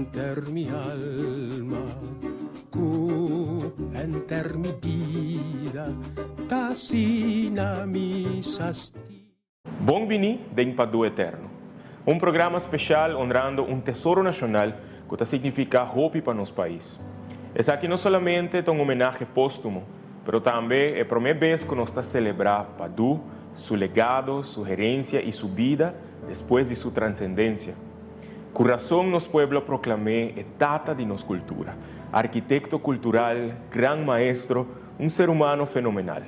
Henter mi alma ku henter mi bida ta asina mi sa stima. Bon bini den Padu Eterno, un programa special honrando un tesoro nacional cu ta significa hopi pa nos pais. Esaki no solamente ta un homenahe postumo, pero tambe e prome bes cu nos ta celebra Padu, su legado, su herencia y su bida despues di su transcendencia. Cu rason nos pueblo a proclam'é e tata di nos cultura, arquitecto cultural, gran maestro, un ser humano fenomenal.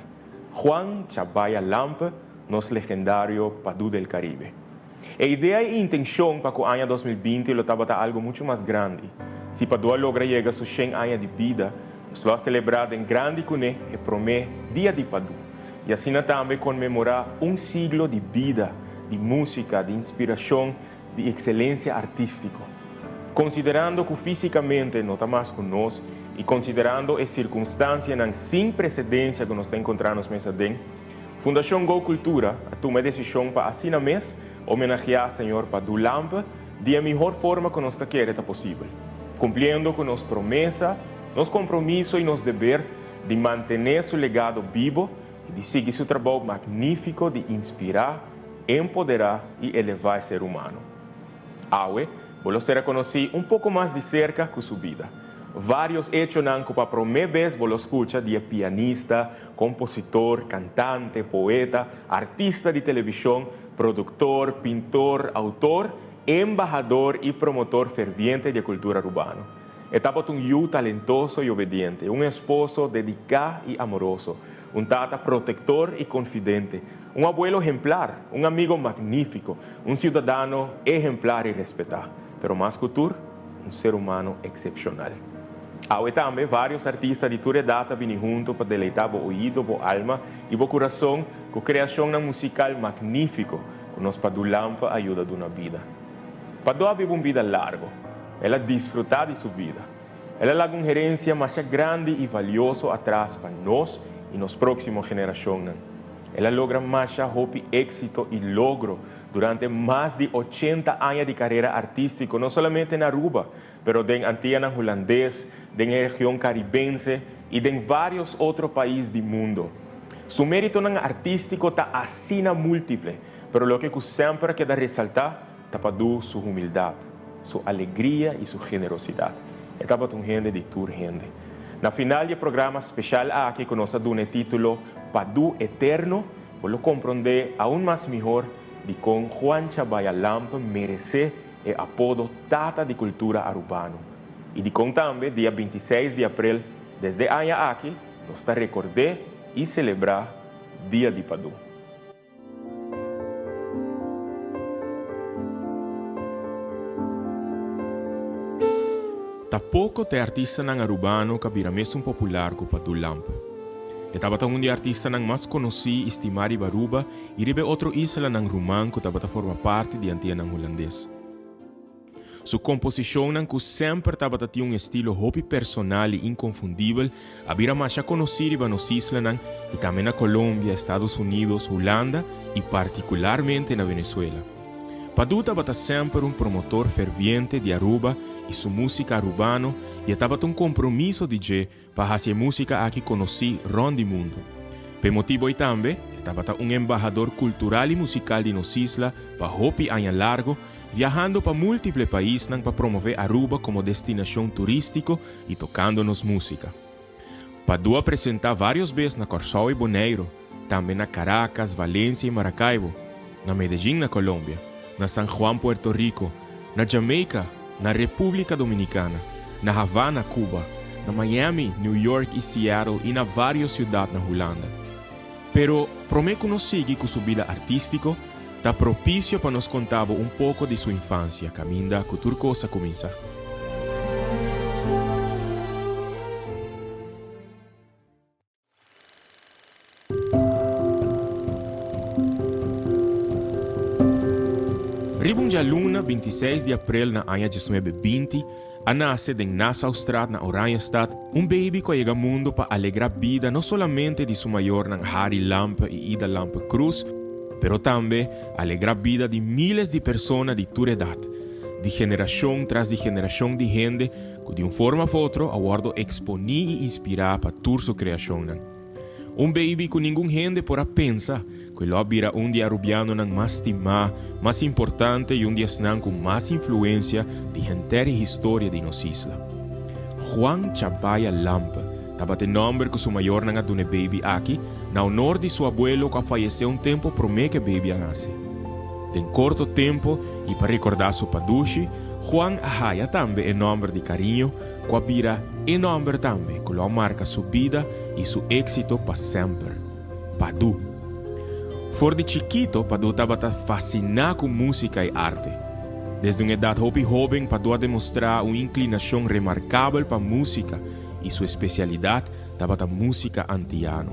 Juan Chabaya Lampe, nos legendario Padu del Caribe. E idea y intencion pa cu aña 2020 lo tabata algo mucho mas grandi. Si Padu a logra yega su shen aña di bida, nos lo a celebra den grandi cune e prome Dia di Padu y asina tambe conmemora un siglo di bida, di musica, di inspiracion, di excelencia artistico. Considerando cu fisicamente no ta mas cu nos y considerando e circunstancianan sin precedencia cu nos ta encontra nos mes aden, Fundacion Go Cultura a tuma e decision pa asina mes homenagea Señor Padu Lampe di e mihor forma cu nos ta kere ta posibel, cumpliendo cu nos promesa, nos compromiso y nos deber di mantene su legado bibo y di sigui su trabou magnifico di inspira, empoderá i elevá e ser humano. Awe, bo lo ser a konosí un poko mas di serka ku su bida. Vários echonan ku pa promé bes bo lo skucha di e pianista, kompositor, kantante, poeta, artista di televishon, produktor, pintor, outor, embahador i promotor ferviente di e kultura arubano. E tabata un yu talentoso i obediente, un esposo dediká i amoroso, un tata protektor i konfidente, un abuelo ehemplar, un amigo magnífiko, un siudadano ehemplar i respetá, pero mas ku tur, un ser humano eksepshonal. Awe tambe vários artista di tur edat a bini huntu pa deleitá bo oido, bo alma i bo kurason ku kreashonnan musikal magnífiko ku nos Padu Lampe a yuda duna bida. Padu a biba un bida largo. El a disfrutá di su bida. El a laga un herensia masha grandi i valioso atras pa nos i nos próksimo generashonnan. El a logra masha hopi éksito i logro durante mas di ochenta aña di karera artístiko, no solamente na Aruba, pero den Antianan Hulandes, den e region Karibense i den vários otro pais di mundo. Su méritonan artístiko ta asina múltiple, pero loke ku semper a keda resaltá ta Padu su humildat, su alegria i su generosidat. E tabata un hende di tur hende. Na final di e programa speshal aki ku nos a duna e título Padu Eterno, bo lo komprondé aun mas mihor dikon Juan Chabaya Lampe meresé e apodo Tata di Kultura Arubano i dikon tambe dia 26 di aprel desde aña aki nos ta rekord'é i selebrá Dia di Padu. Ta poko ta e artistanan arubano ku a bira mesun popular ku Padu Lampe. E tabata un di e artistanan mas konosí i stimá riba Aruba i riba e otro islanan ruman ku tabata forma parti di Antianan Hulandes. Su komposishonnan ku semper tabata tin un estilo hopi personal i inkonfundibel a bira masha konosí riba nos islanan i tambe na Colombia, Estados Unidos, Hulanda i partikularmente na Venezuela. Padu tabata semper un promotor ferviente di Aruba i su músika arubano i e tabata un kompromiso di dje pa hasi e músika aki konosí rònt di mundu. P'e motibu ei tambe e tabata un embahador kultural i musikal di nos isla pa hopi aña largo, viahando pa múltiple paisnan pa promové Aruba komo destinashon turístiko i tokando nos músika. Padu a presentá vários bes na Kòrsou i Boneiru, tambe na Caracas, Valencia i Maracaibo, na Medellín na Colombia, na San Juan, Puerto Rico, na Jamaica, na República Dominicana, na Havana, Cuba, na Miami, New York i Seattle i na vários siudat na Hulanda. Pero, promé ku nos sigui ku su bida artístiko, ta propisio pa nos konta bo un poko di su infansia kaminda ku tur kos a kuminsá. Riba un djaluna 26 di aprel na aña 1920 a nase den Nassaustraat na Oranjestad un baby ku a yega mundo pa alegra bida no solamente di su mayornan Harry Lampe i Ida Lampe Cruz, pero tambe alegra bida di miles di persona di tur edat. Di generacion tras di generacion di hende cu di un forma of otro a wordo exponi y inspira pa tur su creacionnan. Un baby cu ningun hende por a pensa cu e lo a bira un di e Arubianonan mas stima, mas importante y un di esnan cu mas influencia di henter e historia di nos isla. Juan Chabaya Lampe tabata e nomber cu su mayornan a duna e baby aki na honor di su abuelo cu a fayece un tempo prome cu e baby a nace. Den corto tempo y pa recorda su padushi, Juan a haya tambe e nomber di cariño cu a bira e nomber tambe cu lo a marca su bida y su exito pa semper, Padu. For di chikito Padu tabata fasciná cu musica y arte. Desde un edad hopi hoben Padu a demostra un inclinacion remarcabel pa musica y su especialidad tabata musica antiano.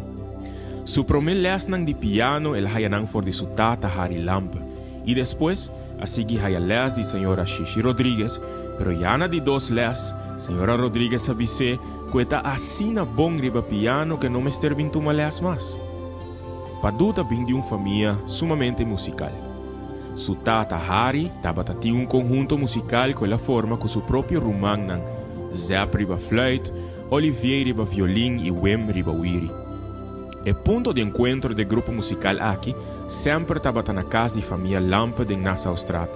Su prome lesnan di piano el a haya nan for di su tata Harry Lampe y despues a sigui haya les di señora Shishi Rodriguez, pero ya na di dos les, señora Rodriguez a bis'é cu e ta asina bon riba piano cu e no mester bin tuma les mas. Padu ta bin di un famia sumamente musical. Su tata Harry tabata tin un conhunto musical cu el a forma cu su propio rumannan, Zep riba fluit, Olivier riba violin y Wim riba wiri. E punto di encuentro d'e grupo musical aki semper tabata na cas di famia Lampe den Nassaustraat.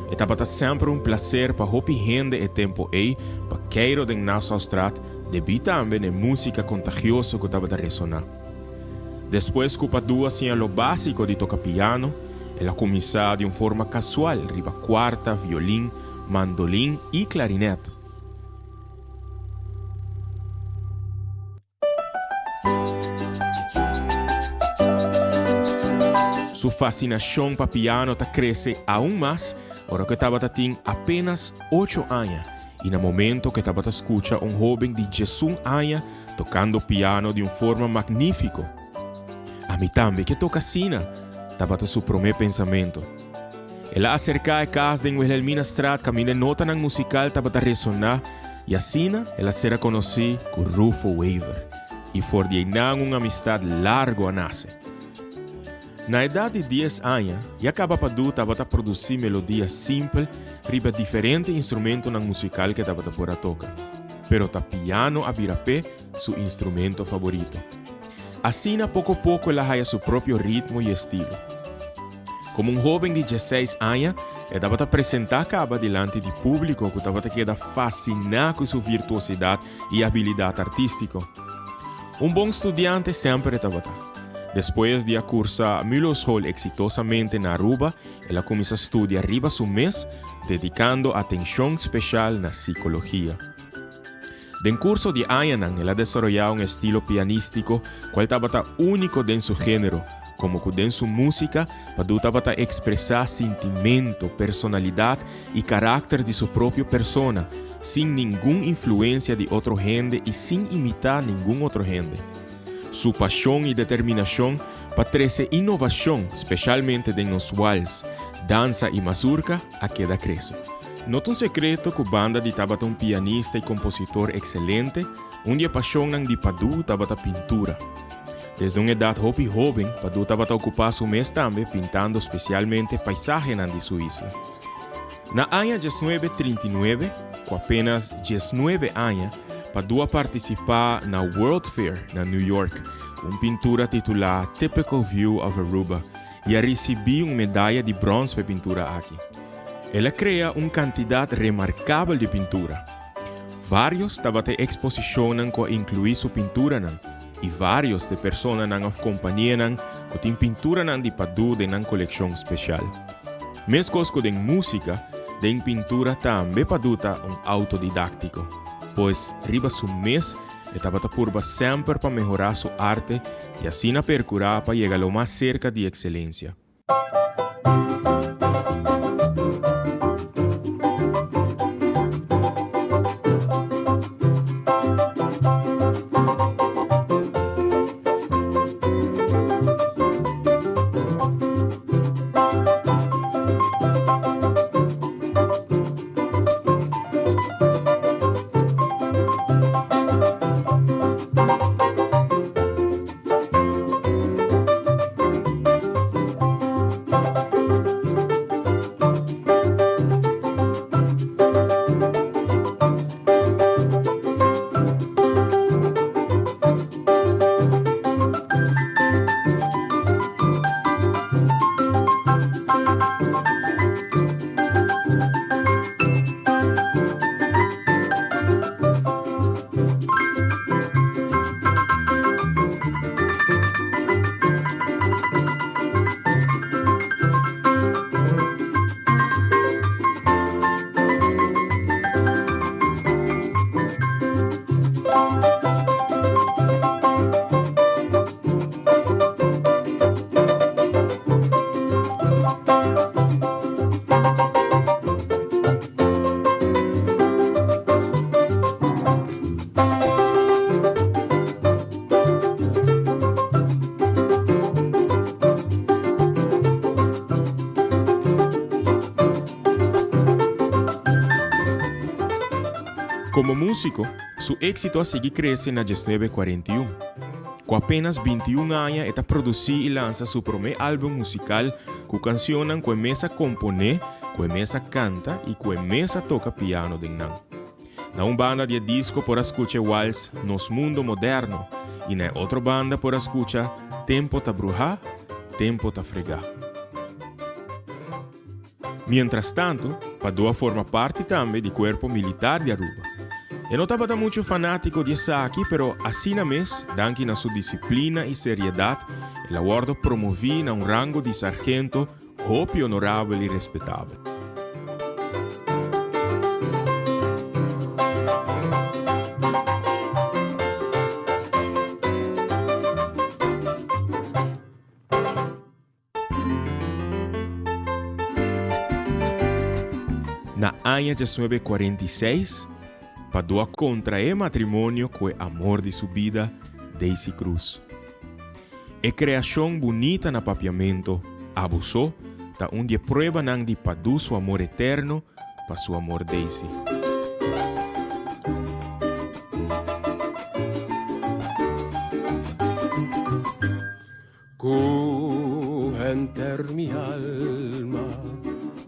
E tabata semper un placer pa hopi hende e tempo ey pa keiro den Nassaustraat debí tambe n'e musica contagioso cu tabata resona. Despues cu Padu a siña lo basico di toca piano, el a cuminsa di un forma casual riba cuarta, violin, mandolin y clarinet. Su fascinashon pa piano ta crece aun mas ora cu e tabata tin apenas ocho aña y na momento cu e tabata scucha un hoben di djesun aña tocando piano di un forma magnifico. Ami tambe ke toca asina, tabata su prome pensamento. El a acerca e cas den Wilhelminastraat caminda e notanan musical tabata resona y asina el a sera conoci cu Rufo Wever y for di einan un amistad largo a nace. Na edad di dies aña ya caba Padu tabata produci melodia simpel riba diferente instrumentonan musical ke tabata por a toca, pero ta piano a bira p'e su instrumento faborito. Asina poco poco el a haya su propio ritmo y estilo. Como un hoben di dieseis aña, e tabata presenta caba dilanti di publico cu tabata keda fascina cu su virtuosidad y habilidad artistico. Un bon studiante semper e tabata. Despues di a cursa Muloschool exitosamente na Aruba, el a cuminsa studia riba su mes, dedicando atencion special na psicologia. Den curso di añanan el a desaroyá un estilo pianístico cual tabata único den su género, como cu den su música Padu tabata expresá sintimento, personalidad y carácter di su propio persona, sin ningun influencia di otro hende y sin imitá ningun otro hende. Su pasion y determinacion pa trece innovacion, specialmente den nos wals, danza y mazurka, a keda crece. No ta un secreto cu banda di tabata un pianista y compositor excelente, un di e pasionnan di Padu tabata pintura. Desde un edad hopi hoben, Padu tabata ocupa su mes tambe pintando specialmente paisahenan di su isla. Na aña 1939, cu apenas 19 aña, Padu a participa na World Fair na New York cu un pintura titula Typical View of Aruba y a ricibi un medaya di brons pa e pintura aki. El a crea un cantidad remarcabel di pintura. Varios tabata e exposicionnan cu a inclui su pinturanan y varios t'e personanan of companianan cu tin pinturanan di Padu den nan coleccion special. Mescos cu den musica, den pintura tambe Padu ta un autodidactico, pues riba su mes e tabata purba semper pa mehora su arte y asina percura pa yega lo mas cerca di excelencia. Komo músiko, su éksito a sigui krese na 1941. Ku apénas 21 aña e ta produsí i lansa su promé álbum musikal ku kansionnan ku e mes a komponé, ku e mes a kanta i ku e mes a toka piano den nan. Na un banda di e disko por a skucha e wals Nos Mundo Moderno i na e otro banda por a skucha Tempo ta bruhá, tempo ta fregá. Mientrastantu, Padú a forma parti tambe di kuerpo militar di Aruba. E no tabata muchu fanátiko di esaki, pero asina mes, danki na su disiplina i seriedat, el a wòrdu promoví na un rango di sargento hopi honorabel i respetabel. Na aña 1946, Padú a kontraé matrimonio ku e amor di su bida, Daisy Cruz. E kreashon bunita na papiamento, Abo So, ta un di e pruebanan di Padú su amor eterno pa su amor Daisy. Ku henter mi alma,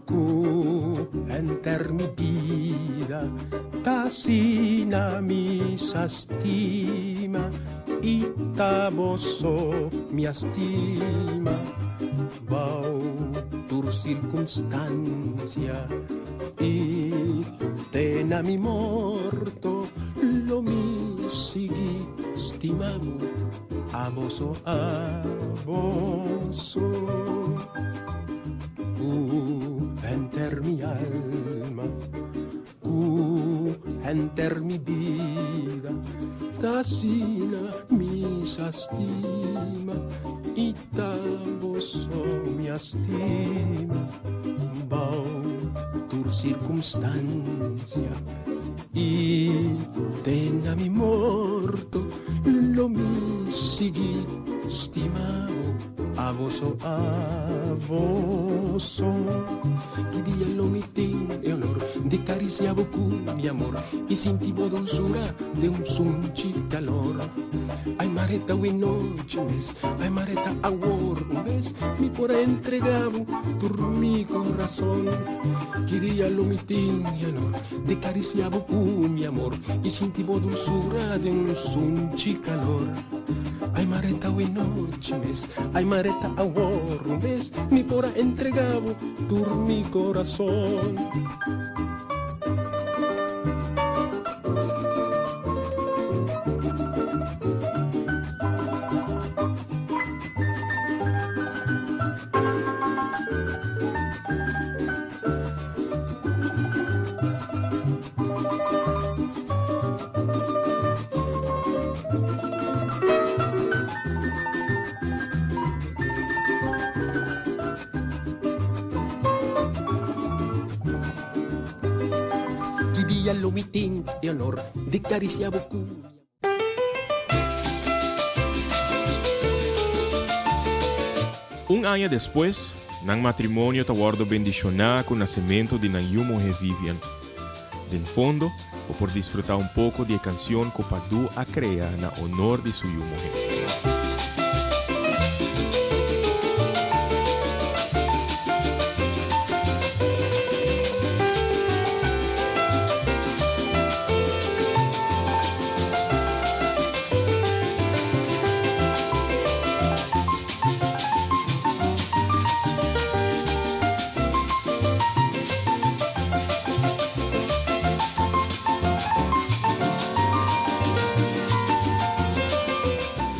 ku henter mi bida, ta asina mi sa stima i ta bo so mi a stima. Bou tur sirkunstansia i te na mi morto lo mi sigui stima bo. Abo so, abo so. Ku henter mi alma, ku henter mi bida, ta asina mi sa stima i ta bo so mi a stima. Bou tur sirkumstansia. I te na mi morto lo mi sigui stima bo, abo so, abo so. Ki dia lo mi tin e honor di carisia bo cu mi amor i sinti bo dulzura de un sunchi calor. Ay mareta wi nochi mes, ay mareta awor un bes mi por a entrega bo tur mi corazon. Ki dia lo mi tin e honor Di cariciá bo cu mi amor y sinti bo dulzura den un sunchi calor. Ay mareta awe nochi mes, ay mareta awor un bes mi por a entrega bo tur mi corazon. Ki dia lo mi tin e honor di cariciá bo cu mi. Un aña despues, nan matrimonio ta wòrdu bendishoná ku nasementu di nan yu muhé Vivian. Den fondo, bo por disfrutá un poko di e kansion ku Padu a krea na honor di su yu muhé.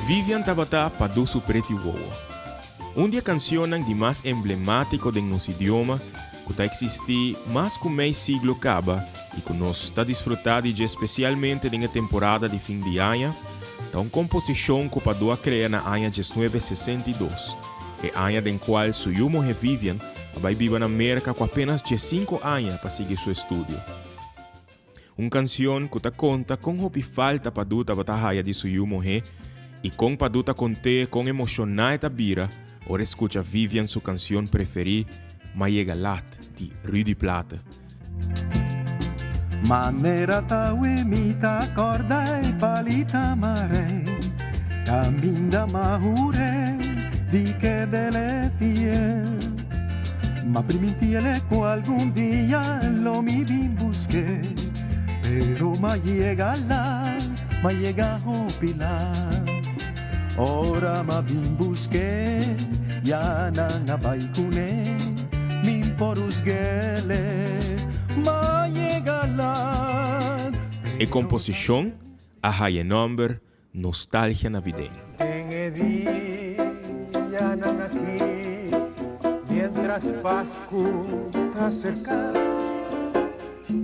Vivian tabata Padu su preti wowo. Un di e cancionnan di mas emblematico den nos idioma cu ta existi mas cu mei siglo caba y cu nos ta disfruta di dje specialmente den e temporada di fin di aña, ta un composicion cu Padu a crea na aña 1962, e aña den cual su yu mohe Vivian a bay biba na Merca cu apenas 15 aña pa sigui su estudio. Un canción cu ta conta con hopi falta Padu tabata haya di su yu muhé y con Padu ta cont'é con emociona e ta bira ora e scucha Vivian su cancion preferí M'a yega lat di Rudy Plaate. Manera t'awe mi ta kòrda e pal'i tamarijn Kaminda m'a hur'é di ked'é fiel M'a priminti'é ku algun dia lo mi bin busk'é Pero m'a yega lat, m'a yega hopi lat Ora m'a bin busk'é ya nan a bai kuné Mi'n por husgu'é m'a yega lat E komposishon a haya e nòmber Nostalgia Navideño. Den e dianan aki, mientras Pascu ta acerca,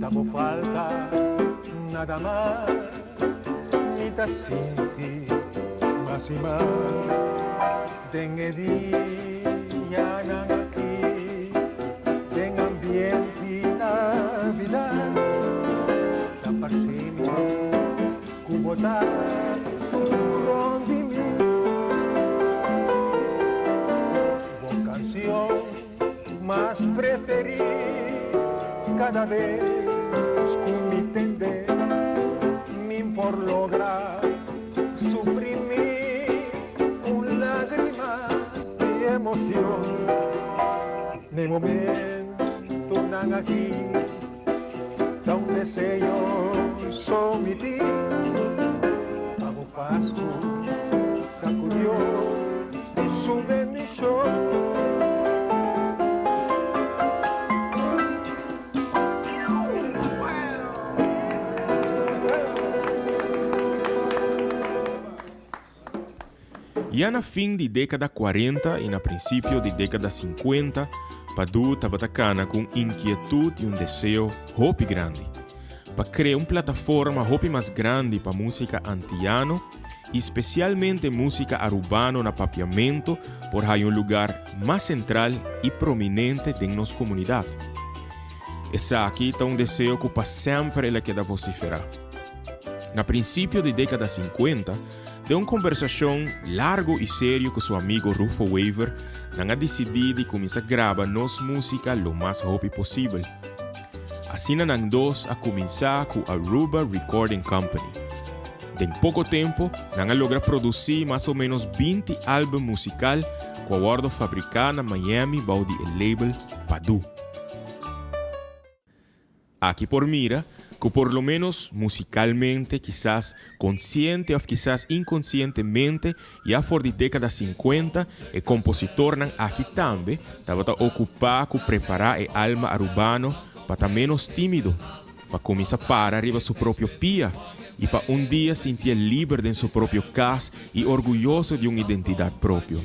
ta bo falta nada mas, mi ta sinti mas y mas. Den e dianan aki, den ambiente Navidad, ta parce mi ku bo ta tur rond di mi. Bo canción mas preferí cada bes ku mi tende, mi'n por logra suprimí un lágrima di emocion. N'e momentonan aki ta un deseo so mi tin pa bo Pascu ta ku Dios su bendicion. Ya na fin di dékada kuarenta i na prinsipio di dékada sinkuenta, Padú tabata kana ku un inkietut i un deseo hopi grandi pa krea un plataforma hopi mas grandi pa músika antiano i spesialmente músika arubano na papiamentu por haya un lugar mas sentral i prominente den nos komunidat. Esaki ta un deseo ku pa semper el a keda vosiferá. Na prinsipio di dékada sinkuenta, Den un kombersashon largu i serio ku su amigo Rufo Wever, nan a disidí di kuminsá graba nos músika lo mas hopi posibel. Asina nan dos a kuminsá ku Aruba Recording Company. Den poko tempu nan a logra produsí mas o ménos 20 álbum musikal ku a wòrdu fabriká na Miami bou di e label Padu. Aki por mira ku por lo ménos musikalmente, kisas konsiente òf kisas inkonsientemente, ya for di dékada sinkuenta e kompositornan aki tambe tabata okupá ku prepará e alma arubano pa ta ménos tímido, pa kuminsá para riba su propio pia i pa un dia sintié liber den su propio kas i orguyoso di un identidat propio.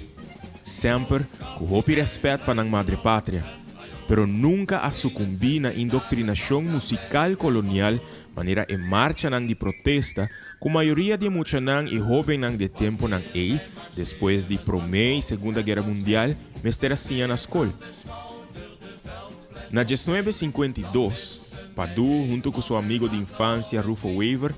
Semper ku hopi rèspèt pa nan madre patria. pero nunka a sukumbí na indoktrinashon musikal kolonial manera e marchanan di protesta ku mayoria di e muchanan i hóbennan di e tempunan ei, despues di Promé i Segunda Guera Mundial, mester a siña na skol. Na 1952, Padu huntu ku su amigo di infansia Rufo Wever,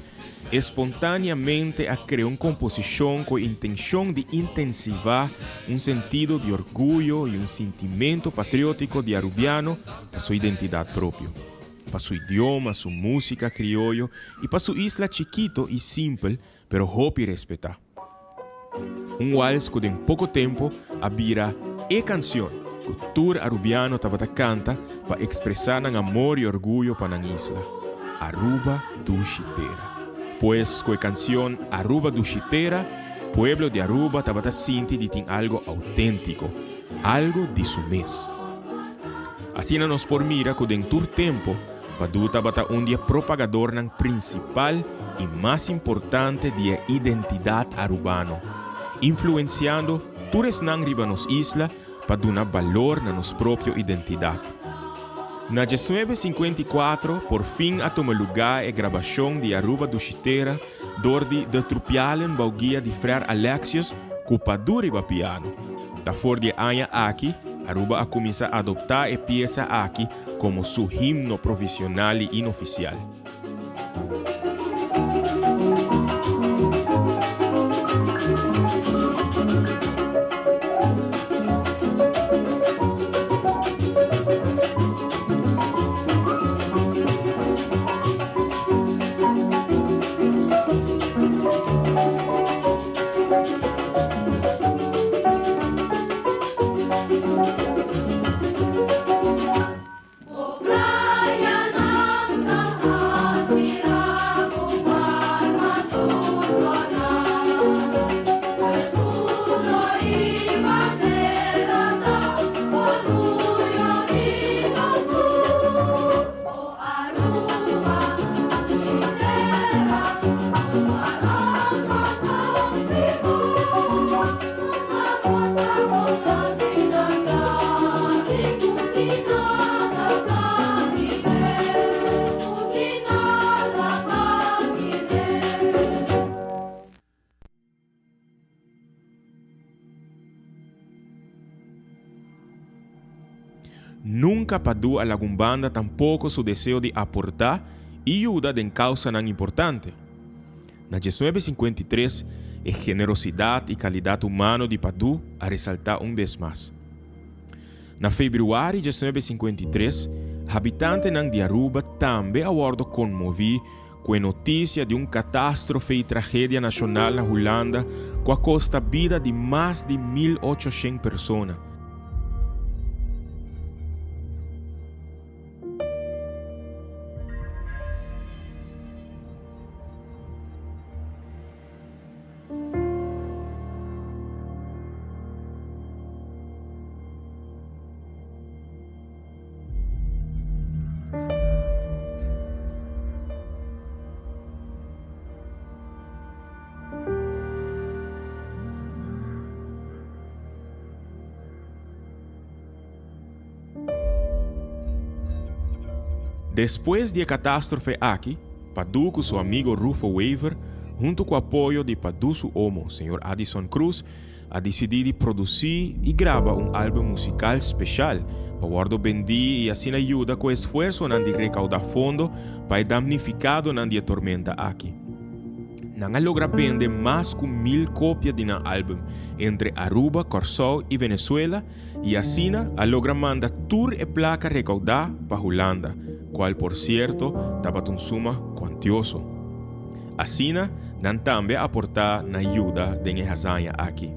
Espontaneamente a krea un komposishon ku e intenshon di intensivá un sentido di orguyo i un sintimentu patriótiko di arubiano pa su identidat propio, pa su idioma, su músika krioyo i pa su isla chikito i simpel pero hopi respetá. Un wals ku den poko tempu a bira e kansion ku tur arubiano tabata kanta pa ekspresá nan amor i orguyo pa nan isla, Aruba Dushi Tera. Pues ku e kansion Aruba Dushi Tera, pueblo di Aruba tabata sinti di tin algo outéntiko, algo di su mes. Asina nos por mira ku den tur tempu, Padu tabata un di e propagadornan prinsipal i mas importante di e identidat arubano, influensiando tur esnan riba nos isla pa duna balor na nos propio identidat. Na 1954 por fin a tuma lugá e grabashon di Aruba Dushi Tera dor di De Trupialen bou guia di Frère Alexius ku Padu riba piano. Ta for di e aña aki Aruba a kuminsá adoptá e piesa aki komo su himno provisional i inofisial. Nunka Padú a laga un banda tampoko su deseo di aportá i yuda den kausanan importante. Na 1953, e generosidat i kalidat humano di Padú a resaltá un bes mas. Na febrüari 1953, habitantenan di Aruba tambe a wòrdu konmoví ku e notisia di un katástrofe i tragedia nashonal na Hulanda ku a kosta bida di mas di 1800 persona. Despues di e katastrofe aki, Padú ku su amigo Rufo Wever, huntu ku apoyo di Padú su omo, señor Addison Cruz, a disidí di produsí i graba un álbum musikal speshal pa wòrdu bendí i asina yuda ku e esfuersonan di rekaudá fondo pa e damnifikadonan di e tormenta aki. Nan a logra bende mas ku 1000 kopia di nan álbum entre Aruba, Kòrsou i Venezuela i asina a logra manda tur e plaka rekaudá pa Hulanda, kual por sierto tabata un suma kuantioso. Asina nan tambe a aportá na yuda den e hazaña aki.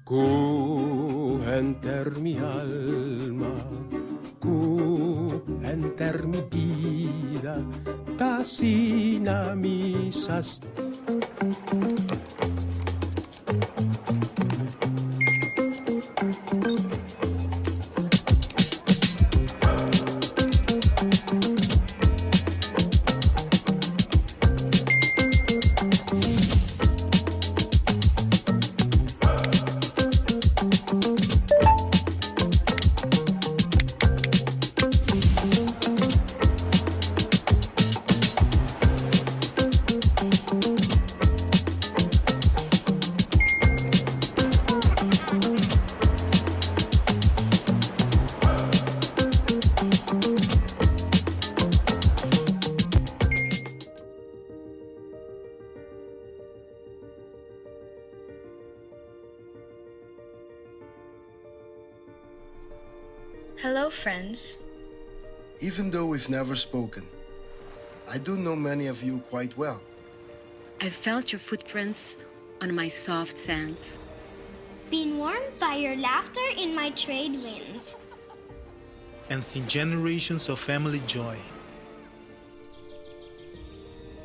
Ku henter mi alma, ku henter mi bida, ta asina mi sa. Hello, friends. Even though we've never spoken, I do know many of you quite well. I've felt your footprints on my soft sands. Been warmed by your laughter in my trade winds. And seen generations of family joy.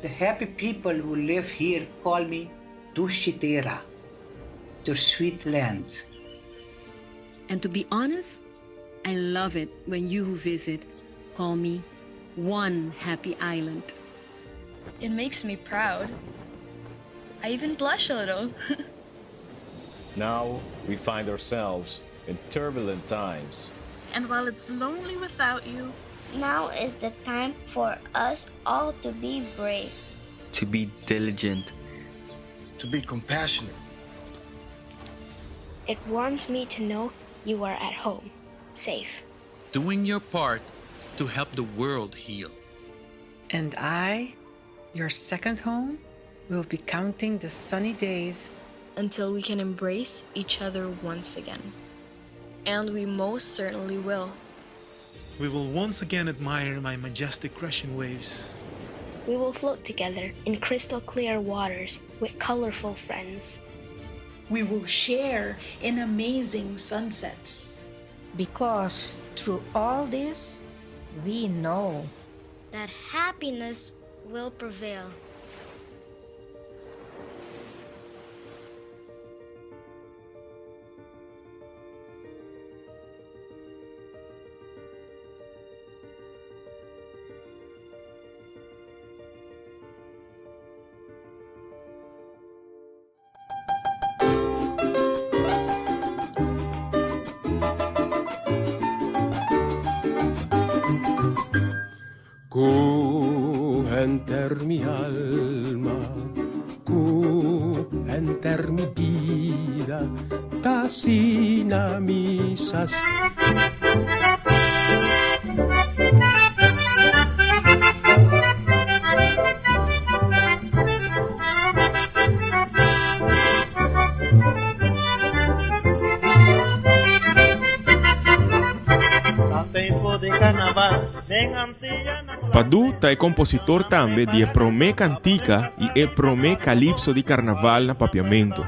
The happy people who live here call me Dushi Tera, the sweet land. And to be honest, I love it when you who visit call me one happy island. It makes me proud. I even blush a little. Now we find ourselves in turbulent times. And while it's lonely without you, now is the time for us all to be brave, to be diligent, to be compassionate. It warms me to know you are at home, safe. Doing your part to help the world heal. And I, your second home, will be counting the sunny days until we can embrace each other once again. And we most certainly will. We will once again admire my majestic crashing waves. We will float together in crystal clear waters with colorful friends. We will share in amazing sunsets. Because through all this, we know that happiness will prevail. Ku henter mi alma, ku henter mi bida, ta asina mi sa. Padu ta e kompositor tambe di e promé kantika i e promé kalipso di karnaval na papiamentu,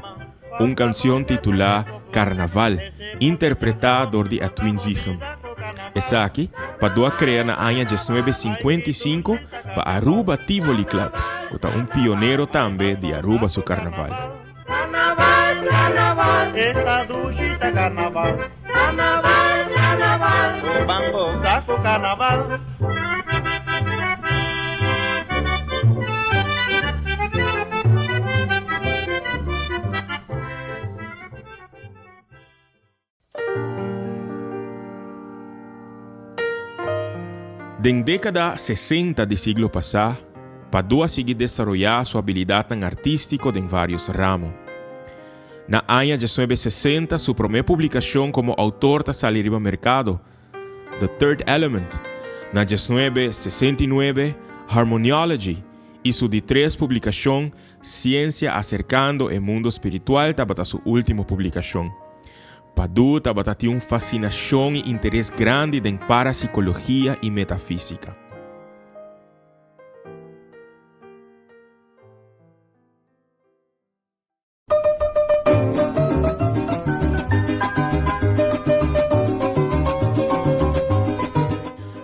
un kansion titulá Karnaval, interpretá dor di Edwin Zichem. Esaki, Padu a krea na aña 1955 pa Aruba Tivoli Club, ku ta un pionero tambe di Aruba su karnaval. Carnaval, carnaval, esta dushita carnaval. Carnaval, carnaval, ban goza cu carnaval. Den dékada sesenta di siglo pasá, Padú a sigui desaroyá su abilidatnan artístiko den vários ramo. Na aña diesnuebe sesenta su promé publikashon komo outor ta sali riba merkado, The Third Element, na diesnuebe 69, Harmoniology, i su di tres publikashon, Siensia Aserkando e Mundo Spiritual tabata su último publikashon. Padú tabata tin un fasinashon i interes grandi den parapsikologia i metafísika.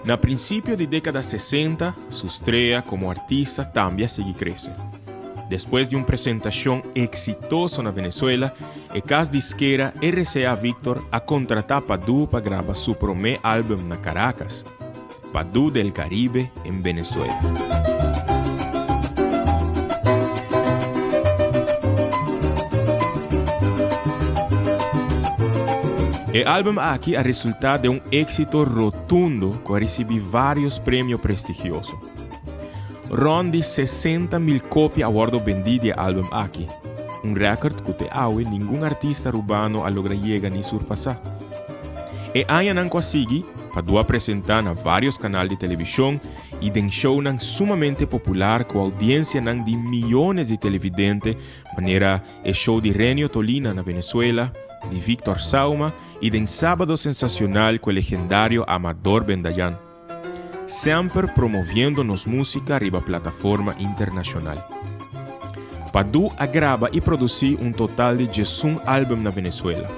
Na prinsipio di dékada sesenta, su strea komo artista tambe a sigui krese. Despues di un presentashon eksitoso na Venezuela, e kas diskera RCA Victor a kontratá Padú pa graba su promé álbum na Caracas, Padú del Caribe en Venezuela. E álbum aki a resultá den un éksito rotundo ku a risibí vários premio prestigioso. Rònt di 60.000 kopia a wòrdu bendí di e álbum aki, un rèkòrt ku te awe ningun artista arubano a logra yega ni surpasá. E añanan ku a sigui, Padú a presentá na vários kanal di televishon i den shownan sumamente popular ku oudiensianan di miónes di televidente manera e show di Renio Tolina na Venezuela, di Victor Sauma i den Sábado Sensacional ku e legendario Amador Bendayan. Semper promoviendo nos músika riba plataforma internashonal. Padú a graba i produsí un total di djesun álbum na Venezuela.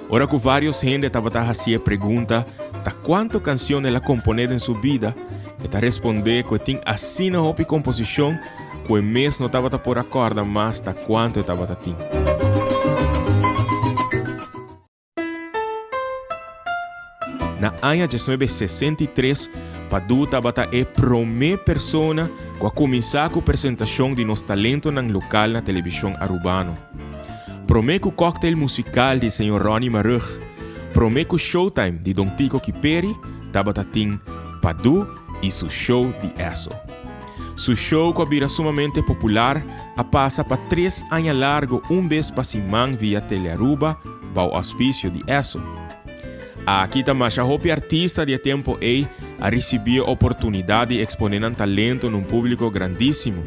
Ora ku vários hende tabata hasi e pregunta ta kuantu kansion el a komponé den su bida, e ta respondé ku e tin asina hopi komposishon ku e mes no tabata por a kòrda mas ta kuantu e tabata tin. Na aña 1963, Padú tabata e promé persona ku a kuminsá ku presentashon di nos talentonan lokal na televishon arubano. Promé ku Cocktail Musical di señor Ronnie Marugg, promé ku Showtime di Don Tico Kiperi, tabata tin Padú i su show di Esso. Su show ku a bira sumamente popular a pasa pa tres aña largo un bes pa siman via Telearuba bou auspicio di Esso. Aki ta masha hopi artista di e tempo ei a ricibi e oportunidad di expone nan talento na un publico grandisimo.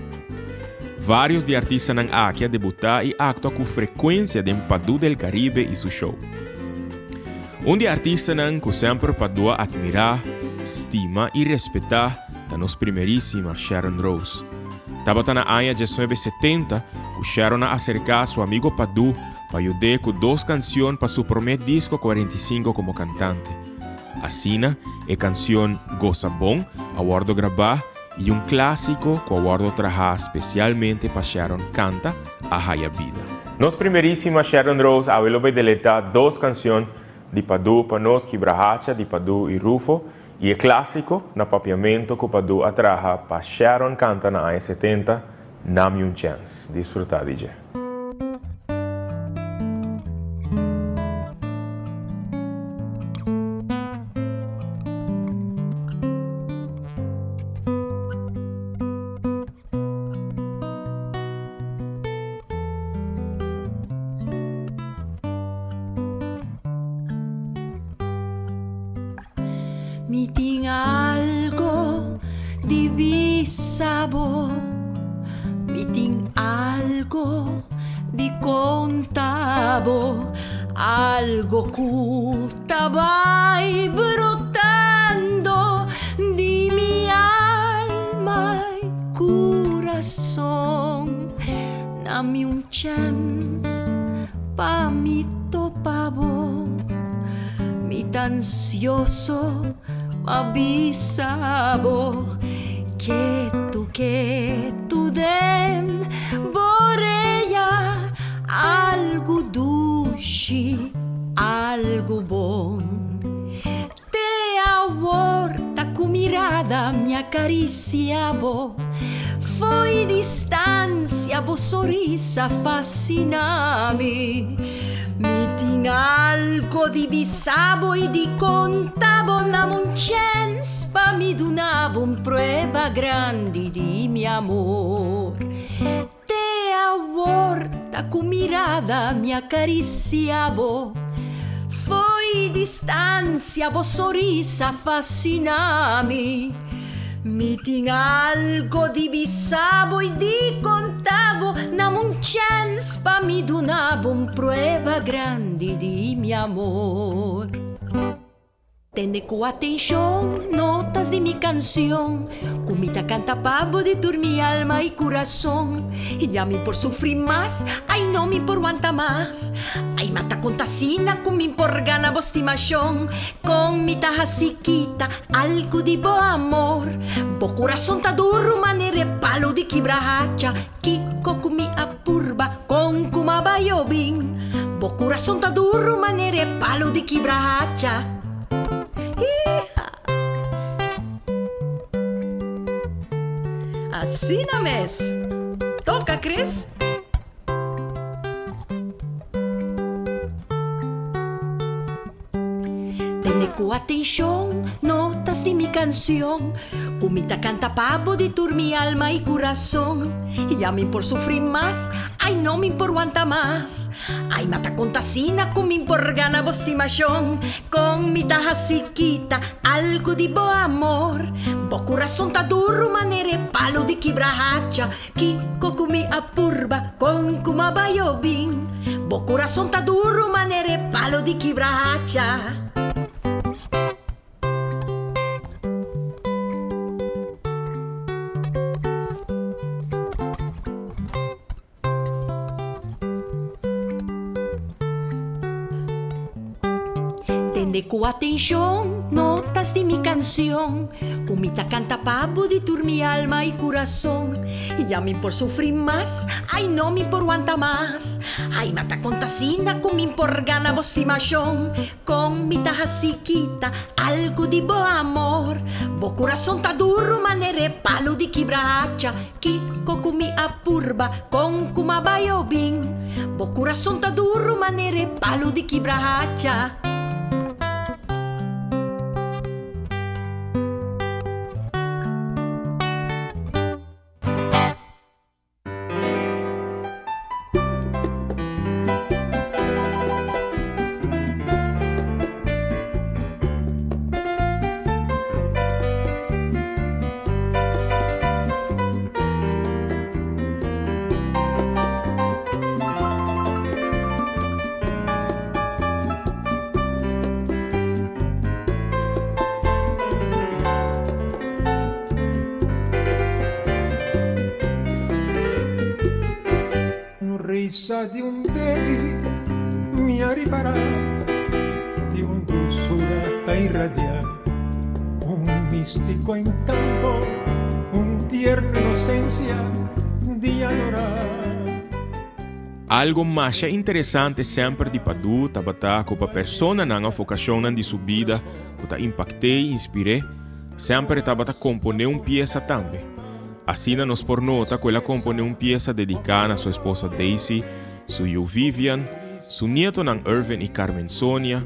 Varios di e artistanan aki a debuta y actua cu frecuencia den Padú del Caribe y su show. Un di e artistanan cu semper Padú a admira, stima y respeta ta nos primerisima Sharon Rose. Tabata na aña 1970 cu Sharon a acerca su amigo Padú pa yud'é ku dos kansion pa su promé disko 45 komo kantante. Asina, e kansion Gosa Bon a wòrdu grabá i un klásiko ku a wòrdu trahá spesialmente pa Sharon kanta a haya bida. Nos primerísima Sharon Rose awe lo bai deleitá dos kansion di Padú pa nos, Kibrahacha di Padú i Rufo i e klásiko na papiamentu ku Padú a traha pa Sharon kanta na aña 70, Nami un Chèns. Disfrutá di dje. Mi tin algo di bisa bo, mi tin algo di konta bo, algo ku ta bai brotando di mi alma i kurason. Na mi un chèns pa mi topa bo. Mi ta ansioso pa bisa bo ketu ketu den bo oreya algu dushi, algu bon. Te awor ta ku mirada mi a karisia bo. Fo'i distansia bo sorisa fasina mi. Mi tin algo di bisa bo i di konta bo na un chèns pa mi duna bo un prueba grandi di mi amor. Te awor ta ku mirada mi a karisia bo. Fo'i distansia bo sorisa fasina mi. Mi tin algo di bisa bo i di konta bo, nam un chèns pa mi duna bo un prueba grandi di mi amor. Tende ku atenshon notas di mi kanshon ku mi ta kanta pa bo di tur mi alma i kurason. Ya mi por sufri mas, ai no mi por wanta mas. Ai mata konta asina ku mi por gana bo stimashon. Kon mi ta hasi kita algu di bo amor. Bo kurason ta duru manera e palu di kibra hacha. Kiko ku mi a purba kon ku m'a bai obin. Bo kurason ta duru manera e palu di kibra hacha. Iha! Asina mes! Toka, Chris! Tene ku atenshon notas di mi kanshon Ku mi ta kanta pa bo di tur mi alma i kurason Ya mi por sufri mas, ai no mi por wanta mas Ai ma ta konta asina ku mi por gana bo stimashon Kon mi ta hasi kita algu di bo amor Bo kurason ta duru manera e palu di kibra hacha Kiko ku mi a purba kon ku m'a bai obin Bo kurason ta duru manera e palo di kibra hacha. Tende ku atenshon notas di mi kanshon Ku mi ta kanta pa bo di tur mi alma i kurason Ya mi por sufri mas, ai no mi por wanta mas Ai ma ta konta asina ku mi por gana bo stimashon Kon mi ta hasi kita algu di bo amor Bo kurason ta duru manera e palu di kibra hacha Kiko ku mi a purba kon ku m'a bai obin Bo kurason ta duru manera e palu di kibra hacha. Risa di un baby mi a ripará di un dulsura ta irradiá un místico encanto un tierna inocencia di adorá. Algo masha interesante semper di Padu tabata ku pa personanan òf okashonnan di su bida ku ta impakt'é i inspir'é, semper e tabata komponé un piesa tambe. Asina nos por nota ku el a komponé un piesa dediká na su esposa Daisy, su yu Vivian, su nietonan Irvin i Carmen Sonia,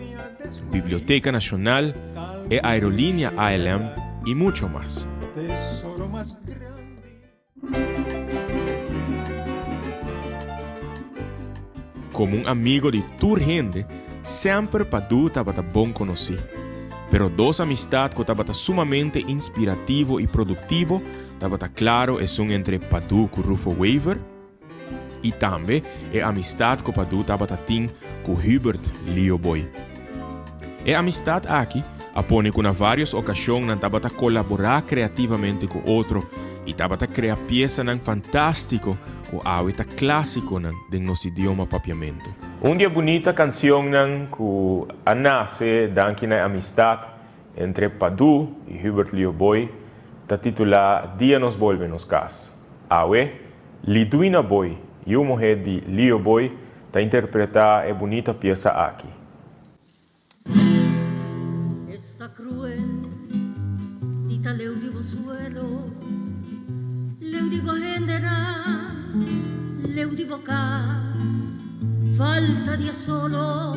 Biblioteka Nashonal, e aerolínea ALM i mucho mas. Komo un amigo di tur hende, semper Padu tabata bon konosí. Pero dos amistat ku tabata sumamente inspirativo i produktivo tabata klaro esun entre Padú ku Rufo Wever i tambe e amistat ku Padú tabata tin ku Hubert Lio Booi. E amistat aki a pone ku na vários okashon nan tabata kolaborá kreativamente ku otro i tabata krea piesanan fantástiko ku awe ta klásikonan den nos idioma papiamentu. Un di e bunita kansionnan ku a nase danki na e amistat entre Padú i Hubert Lio Booi ta titulá Dia nos bolbe nos kas. Awe, Liduina Booi, yu muhé di Lio Booi, ta interpretá e bunita piesa aki. Esta cruel dita leu di bo suelo, leu di bo hendenan, leu di bo cas. Falta di e solo,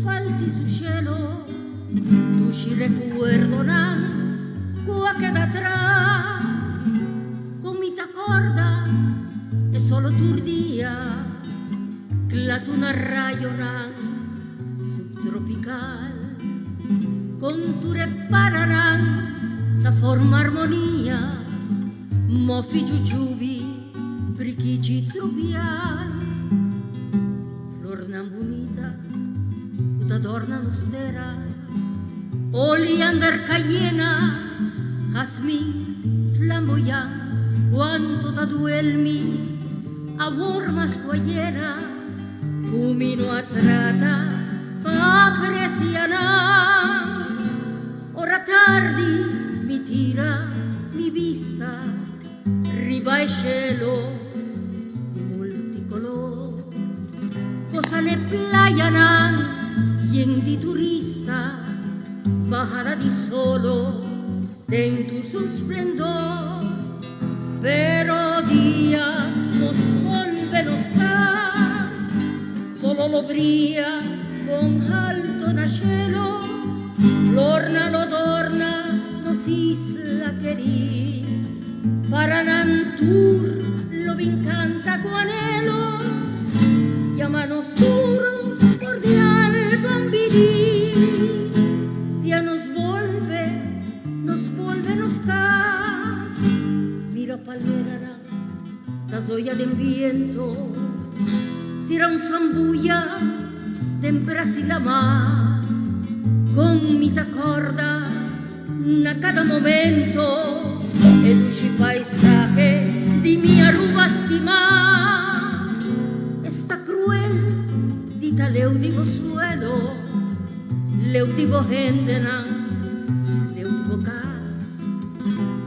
falt'i su shelo, dushi recuerdonan cu a keda atras. Con mi ta corda e solo tur dia, cla tuna rayonan subtropical. Con tur e paranan ta forma armonia, mofi jujubi, prikichi trupial. Flornan bunita cu ta adorna nos tera, oleander cayena, jazmin, flamboyan, cuanto ta duel mi awor mas cu ayera, cu mi no a trata pa aprecia nan. Ora tardi mi tira mi bista riba e shelo di multicolor, goza n'e playanan yen di turista, bahala di solo den tur su splendor. Pero dia nos bolbe nos cas, solo lo bria bon alto na shelo, flornan lo dorna nos isla kerí, paranan tur lo bin canta cu anhelo, yama nos tur un cordial bon bini, dia nos bolbe. Nos bolbe nos cas, mira palmeranan ta zoya den biento, tira un sambuya den Brasil lamá, con mi ta corda na cada momento e dushi paisahe di mi Aruba stimá. Esta cruel di ta leu di bo suelo. Leu di bo hendenan, leu di bo kas.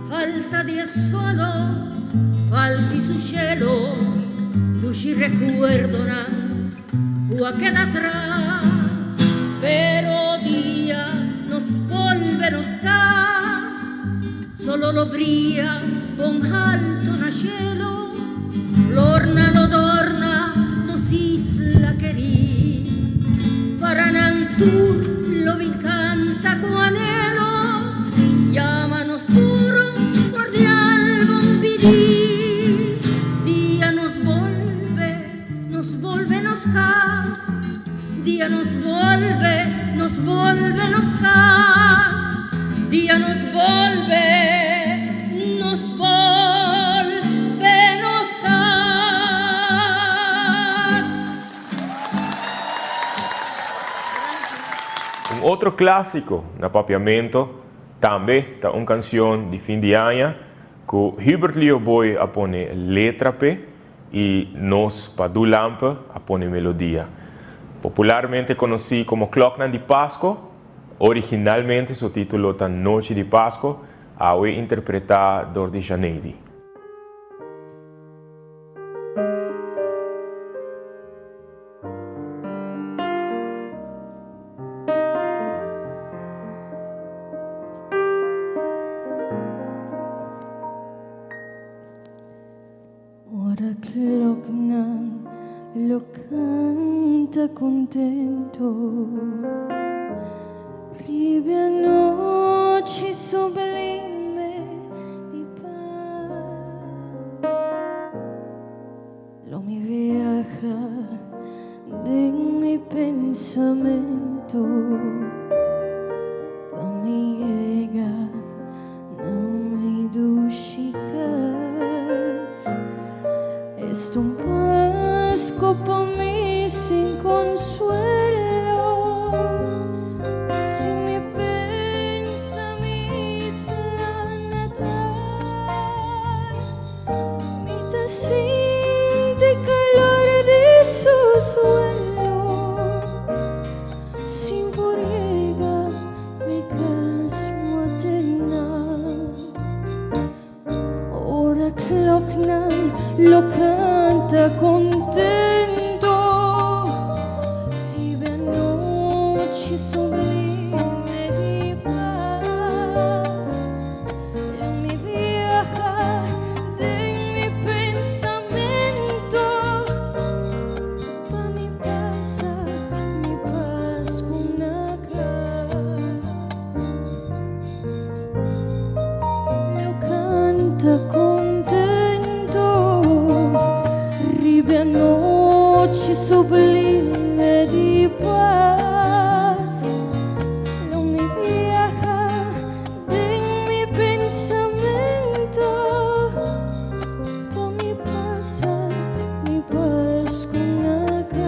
Falta di e solo, falt'i su shelo, dushi rekuerdonan ku a keda atras. Pero dia nos bolbe nos kas, solo lo bria bon halto na shelo, flornan lo dorna nos isla kerí. Paranan tur lo bin canta cu anhelo, yama nos tur un cordial bon bini. Dia nos bolbe, nos bolbe nos cas, dia nos bolbe, nos bolbe nos cas, dia nos bolbe, nos bolbe nos cas. Un otro clásico na papiamento tambe ta un cancion di fin di aña cu Hubert Lio Booi a pone letra p'e i nos Padu Lampe a pone melodia. Popularmente conoci como Kloknan di Pasco, originalmente su titulo ta Nochi di Pasco, awe interpreta dor di Janeidi. Ora kloknan lo kanta kontento riba e anochi sublime di pas. Lo mi viaha den mi pensamento. Esta un Pasco pa mi sin consuelo. Si mi pensa mi isla natal, mi ta sinti calor di su suelo. Sin por yega mi cas maternal. Ora kloknan lo canta contento riba e anochi sublime di paz. Lo mi viaha den mi pensamento pa mi pasa mi Pascu na cas. Lo canta contento riba e anochi sublime di paz. Lo mi viaha den mi pensamento pa mi pasa mi Pascu na cas.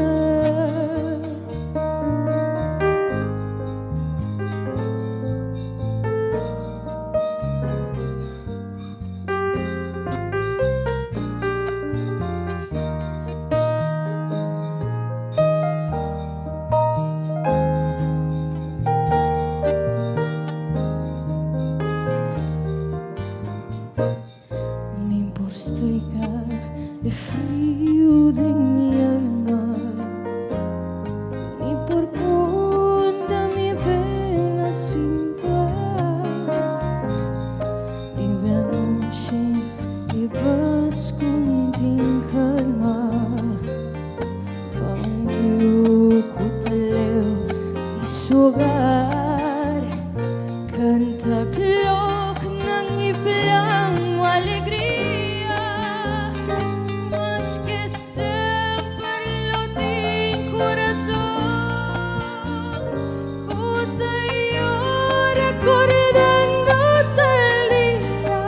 Mi por splica e friu den mi alma, Mi por conta mi pena sin par. Riba e anochi di Pascu mi tin calma pa un yu cu ta leu di su hogar. Canta kloknan y flama alegria, maske semper lo tin corazon cu ta yora cordando tal dia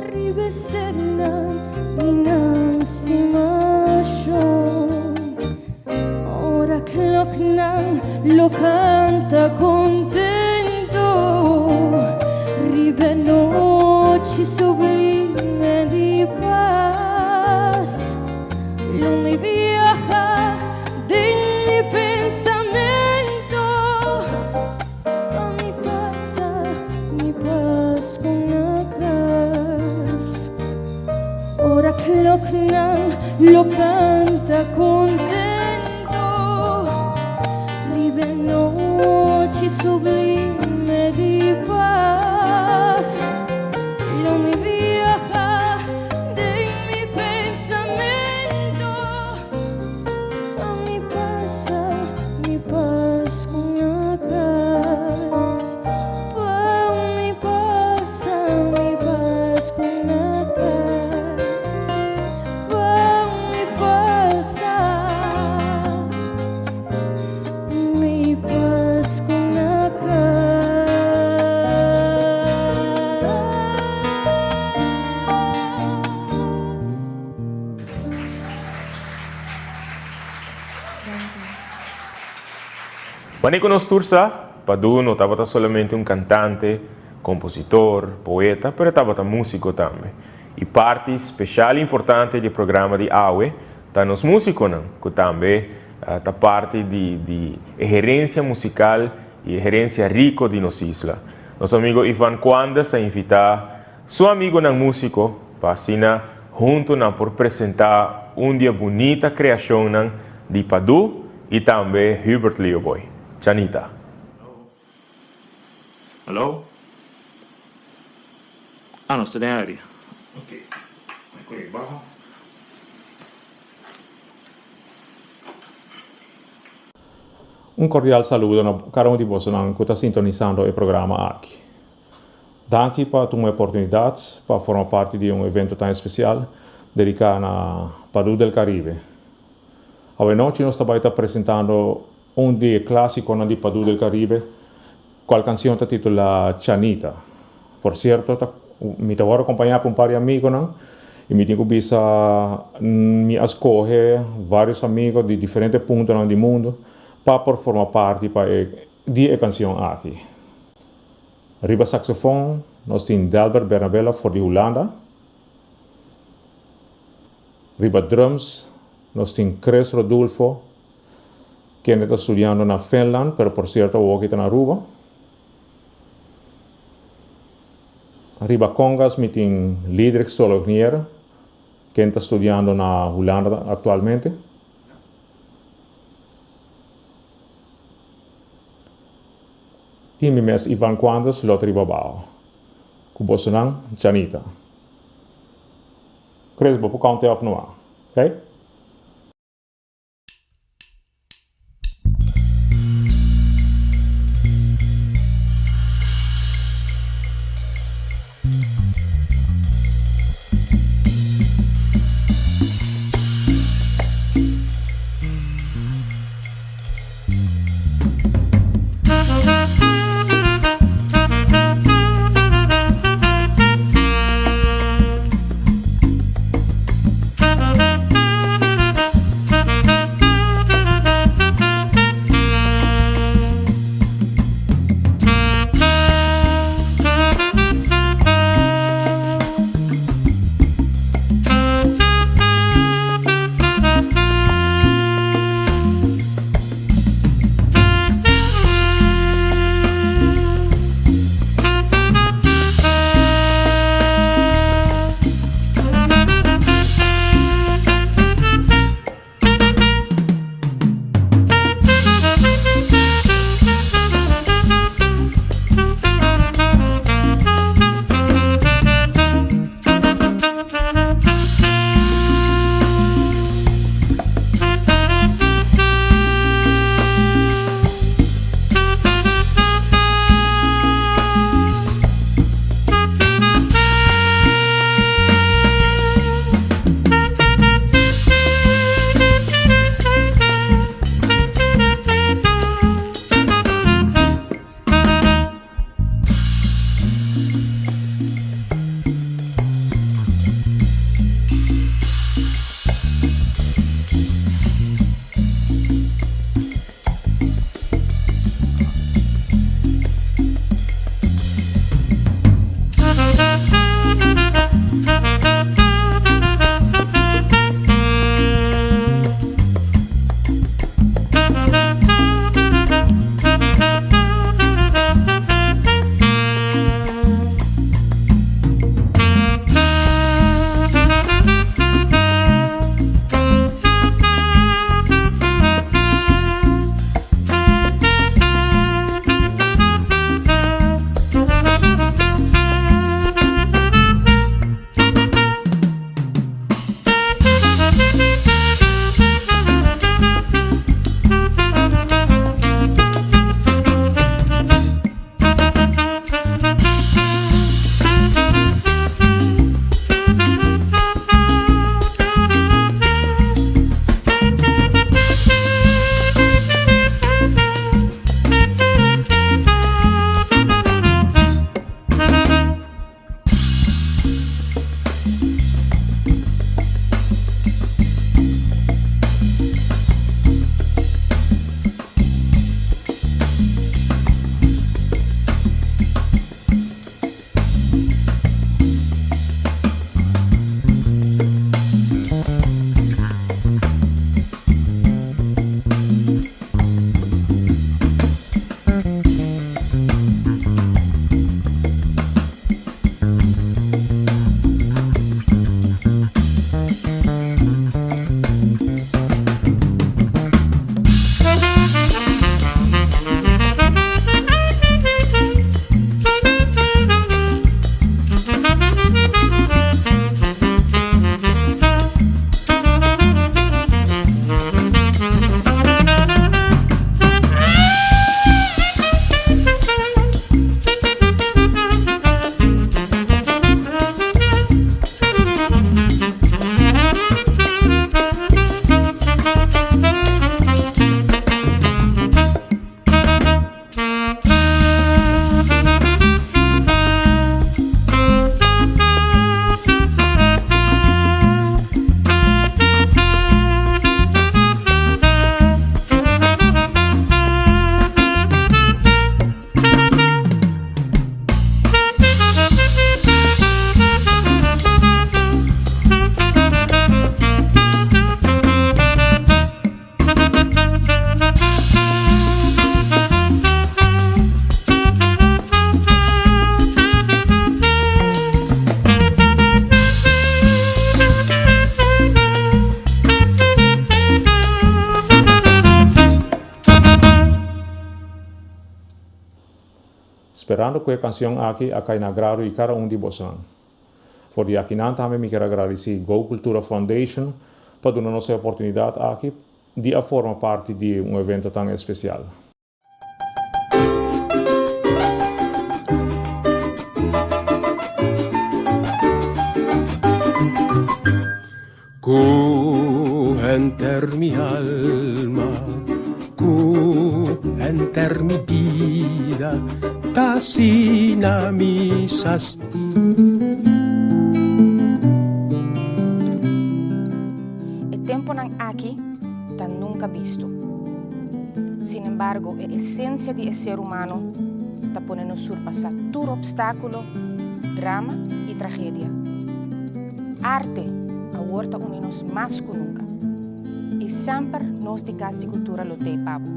riba e sernan di nan stimacion. Ora kloknan lo canta contento riba e nochi sublime di paz. Lo mi viaha den mi pensamento pa mi pasa mi Pascu na cas. Ora kloknan lo canta contento riba e nochi sublime di paz. Lo mi viaha den mi pensamento pa mi pasa mi Pascu na cas. Pa mi pasa mi Pascu na cas. Pa mi pasa mi Pascu na cas. Manera ku nos tur sa, Padu no tabata solamente un kantante, kompositor, poeta, pero e tabata músiko tambe. I parti speshal i importante di e programa di awe ta nos músikonan, ku tambe ta parti di di e herensia musikal i e herensia riko di nos isla. Nos amigo Ivan Quandes a invitá su amigonan músiko pa asina huntu nan por presentá un di e bunita kreashonnan di Padu i tambe Hubert Leoboy. Chanita. Hallo? Ah, nos ta den área. Ok. Koe baho. Un cordial saludo na cada un di bosonan cu ta sintonisando e programa aki. Danki pa tuma e oportunidad pa forma parti di un evento tan especial dedica na Padu del Caribe. Awenochi nos ta bay ta presentando un di e clasiconan di Padu del Caribe, cual cancion ta titula Chanita. Por cierto, ta mi ta worde acompaña pa un par di amigonan I mi tin ku bisa mi a skohe vários amigo di diferente puntonan di mundu pa por forma parti pa e di e kansion aki. Riba saksofon nos tin Delbert Bernabela for di Hulanda. Riba drums nos tin Chris Rodulfo kende ta studiando na Finland pero por sierto awoki ta na Aruba. Riba congas mi tin Lidrick Solognier ken ta studiando na Hulanda actualmente. I mi mes Ivan Quandes lo ta riba bao. Ku bosonan Janita. Chris bo por count off numa, ok? Sperando ku e kansion aki a kai na agrado di kada un di bosonan. For di akinan tambe mi kier a gradisí Go Cultura Foundation pa duna nos e oportunidat aki di a forma parti di un evento tan espesial. Ku henter mi alma, ku henter mi bida, ta asina mi sa E temponan aki ta nunca bisto. Sin embargo, e esencia di e ser humano ta pone nos surpasa tur obstaculo, drama y tragedia. Arte awor ta uni nos mas ku nunka. I semper nos di Kas di Kultura lo tei pa bo.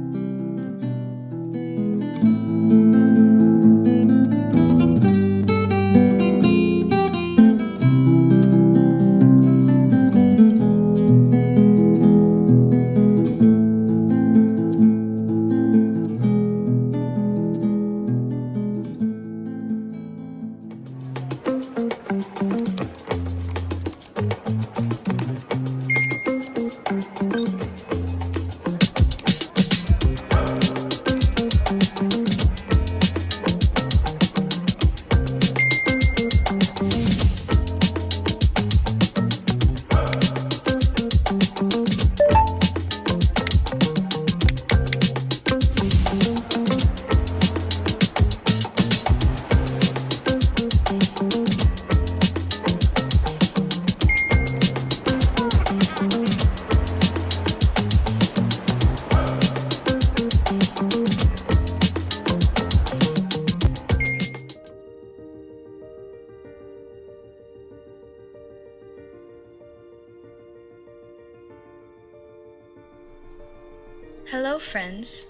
Hello friends.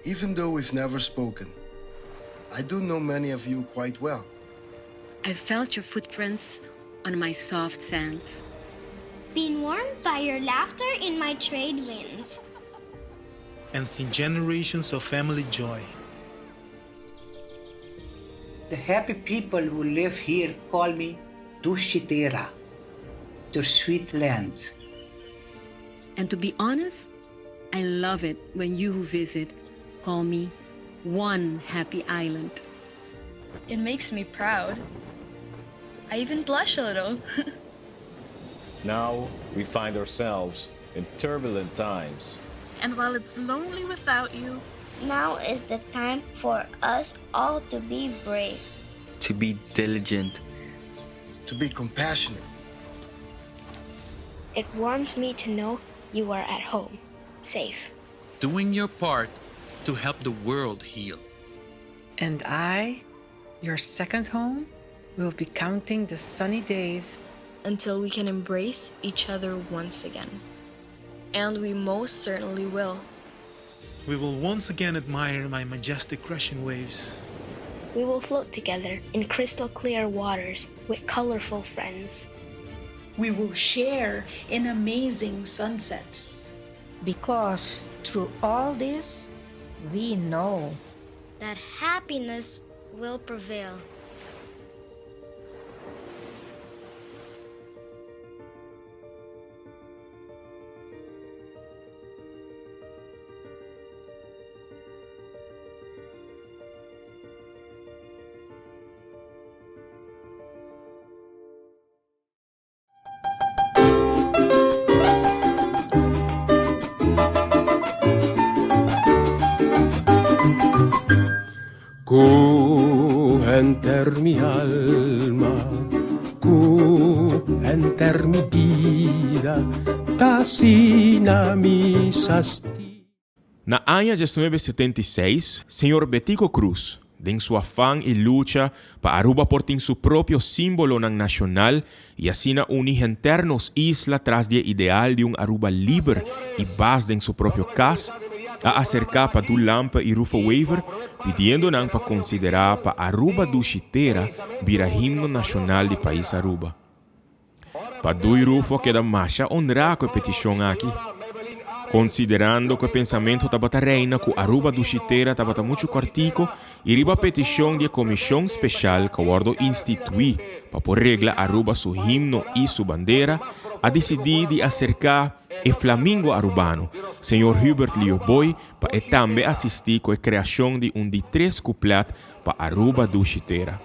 Even though we've never spoken, I do know many of you quite well. I felt your footprints on my soft sands. Been warmed by your laughter in my trade winds. And seen generations of family joy. The happy people who live here call me Dushitera, the sweet land. And to be honest, I love it when you who visit call me one happy island. It makes me proud. I even blush a little. Now we find ourselves in turbulent times. And while it's lonely without you, now is the time for us all to be brave. To be diligent. To be compassionate. It warms me to know you are at home, safe. Doing your part to help the world heal. And I, your second home, will be counting the sunny days until we can embrace each other once again. And we most certainly will. We will once again admire my majestic crashing waves. We will float together in crystal clear waters with colorful friends. We will share in amazing sunsets. Because through all this, we know that happiness will prevail. Ku henter mi alma, ku henter mi bida, ta asina mi sa Na aña 1976, señor Betico Croes, den su afan y lucha pa Aruba por tin su propio simbolonan nacional y asina uni henter nos isla tras di e ideal di un Aruba liber y bas den su propio cas, a acerca pa Du Lampe y Rufo Wever pidiendo nan pa considera pa Aruba Dushi Tera bira himno nacional di pais Aruba. Pa Du y Rufo a keda masha honra cu e peticion aki. Konsiderando ku e pensamentu tabata reina ku Aruba Dushi Tera tabata muchu kòrtiku i riba petishon di e komishon speshal ku a wòrdu instituí pa por regla Aruba su himno i su bandera, a disidí di aserká e flamingo arubano, señor Hubert Lio Booi, pa e tambe asistí ku e kreashon di un di tres kuplet pa Aruba Dushi Tera.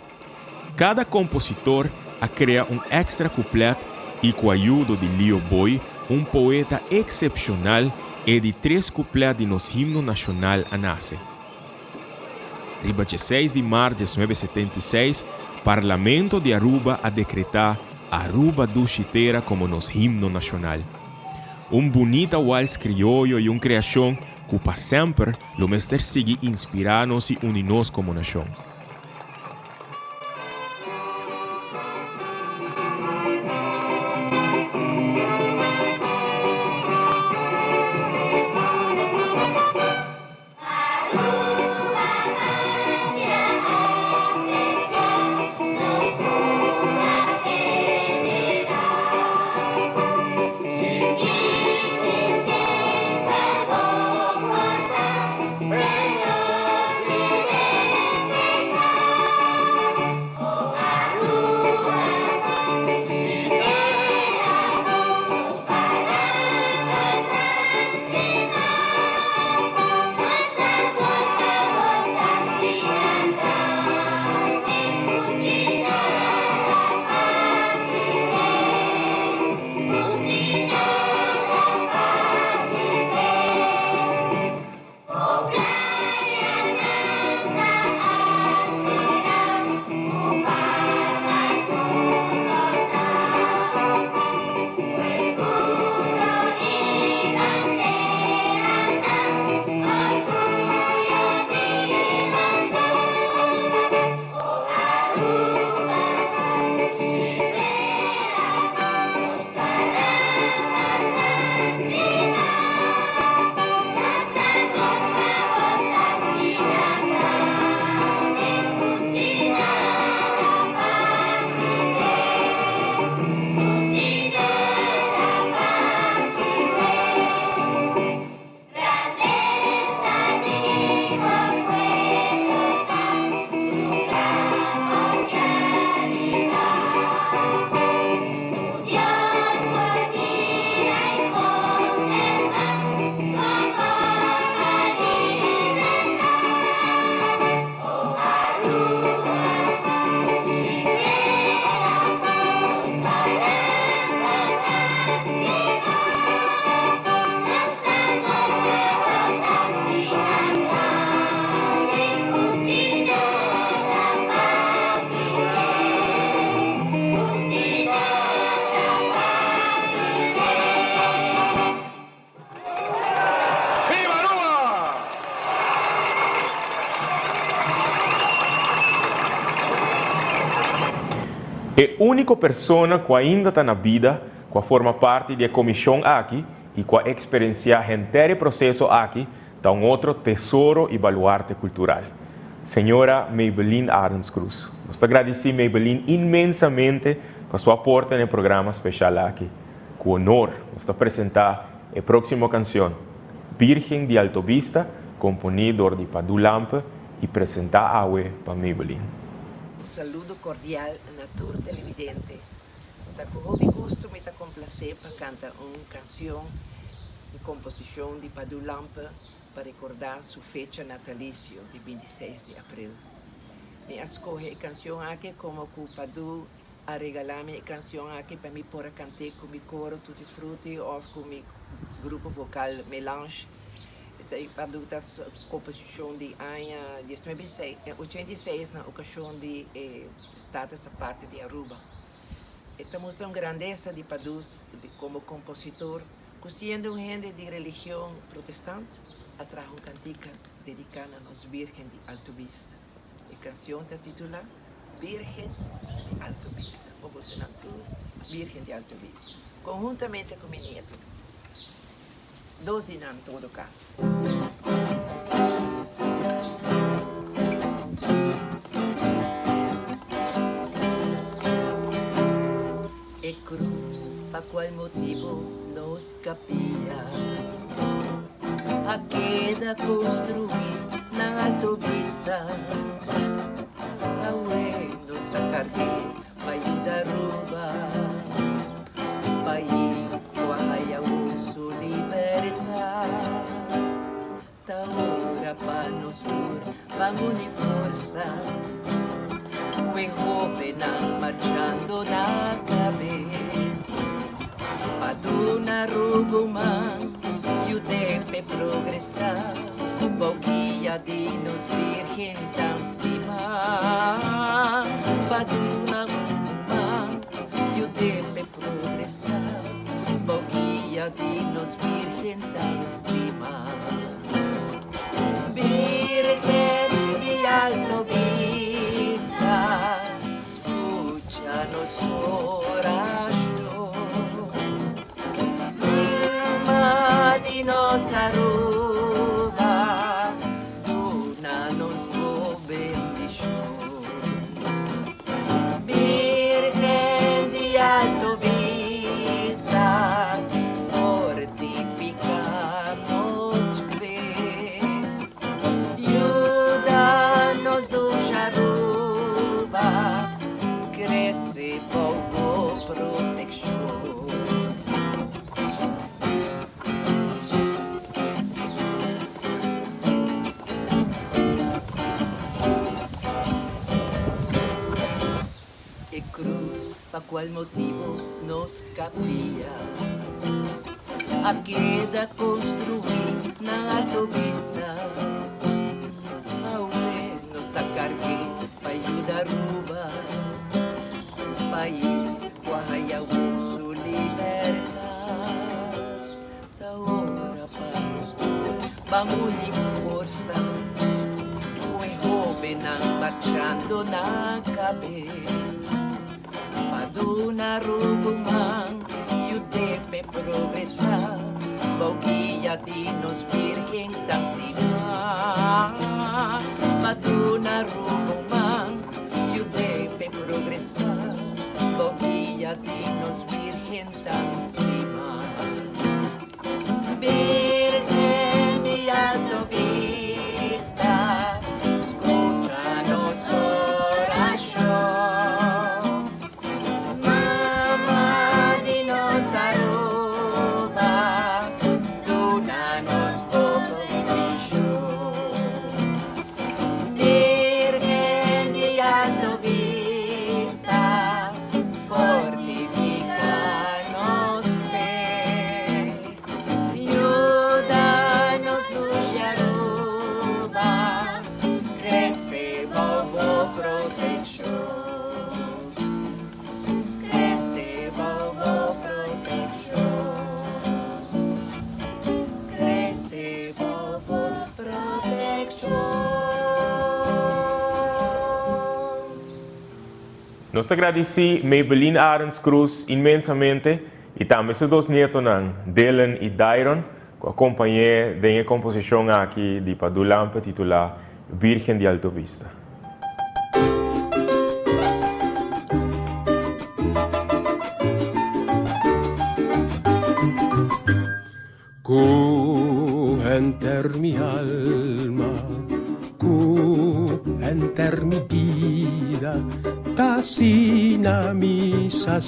Kada kompositor a krea un èkstra kuplet i ku ayudo di Lio Booi, un poeta eksepshonal, e di tres kuplet di nos himno nashonal a nase. Riba dieseis di mart 1976, Parlamento di Aruba a dekretá Aruba Dushi Tera komo nos himno nashonal. Un bunita wals krioyo i un kreashon ku pa semper lo mester sigui inspirá nos i uni nos komo nashon. E úniko persona ku ainda ta na bida ku a forma parti di e komishon aki i ku a eksperensiá henter e proseso aki ta un otro tesoro i baluarte kultural, señora Maybelline Arends Cruz. Nos ta gradisí Maybelline inmensamente pa su aporte na e programa speshal aki. Ku honor nos ta presentá e próksimo kansion, Birgen di Alto Bista, komponí dor di Padu Lampe i presentá awe pa Maybelline. Un saludo kordial na tur televidente. Ta ku hopi gusto mi ta komplasé pa kanta un kansion di komposishon di Padu Lampe pa rekordá su fecha natalisio di 26 di april. Mi a skohe e kansion aki komo ku Padu a regalá mi e kansion aki pa mi por a kant'é ku mi koro Tutti Frutti òf ku mi grupo vokal Melange. Esei Padu ta komposishon di aña diesnuebe ochenta i seis na okashon di e Status Aparte di Aruba. E ta mustra un grandesa di Padu komo kompositor ku siendo un hende di religion protestant a traha un kantika dediká na nos Birgen di Alto Bista. E kansion ta titulá Birgen di Alto Bista. Bo bosonan tur Birgen di Alto Bista konhuntamente ku mi nieto. Dos di nan todo kas. E krus pa kual motibu nos kapia. A keda construi na Alto Vista. Awe nos ta cargu'e pa yuda Aruba, pais cu a haya su libertad. Ta ora pa nos tur ban uni forsa cu e hobennan marchando na cabes pa duna Aruba un man yud'e p'e progresa bou guia di nos Virgen tan stima pa duna un man yud'e p'e progresa bou guia di nos Virgen tan stima. Virgen di Alto Vista, scucha nos oracion. Mama di nos Aruba, duna nos bo bendicion. Virgen di Alto Vista, fortifica nos fe. Yuda nos dushi Aruba, crece bou bo proteccion. E cruz pa cual motibo nos capilla a keda construi na Alto Vista. Awe nos ta cargue pa yuda Aruba, pais cu a haya su libertad. Ta ora pa nos tur ban uni forsa cu e hobennan marchando na cabes pa duna Aruba un man yud'e p'e progresa bou guia di nos Virgen tan stima pa duna Aruba un man yud'e p'e progresa bou guia di nos Virgen tan stima. Virgen di Alto Vista, scucha nos oracion. Mama di nos Aruba, duna nos bo bendicion. Virgen di Alto Vista, fortifica nos fe. Yuda nos dushi Aruba, crece bou bo proteccion. Crece bou bo proteccion. Crece bou bo proteccion. Nos ta gradici Maybelline Arends Cruz inmensamente y tambe su dos nietonan, Dylan y Dairon, cu a compañ'e den e composicion aki di Padu Lampe titula Virgen di Alto Vista. Cu henter mi alma, cu henter mi bida, ta asina mi sa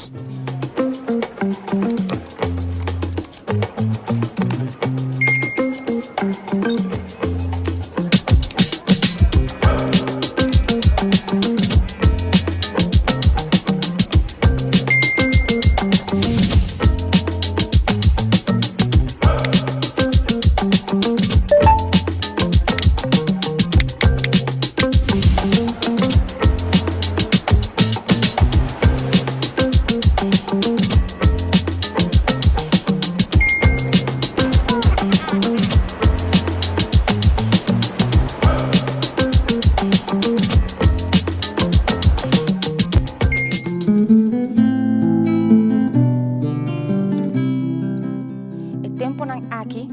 E temponan aki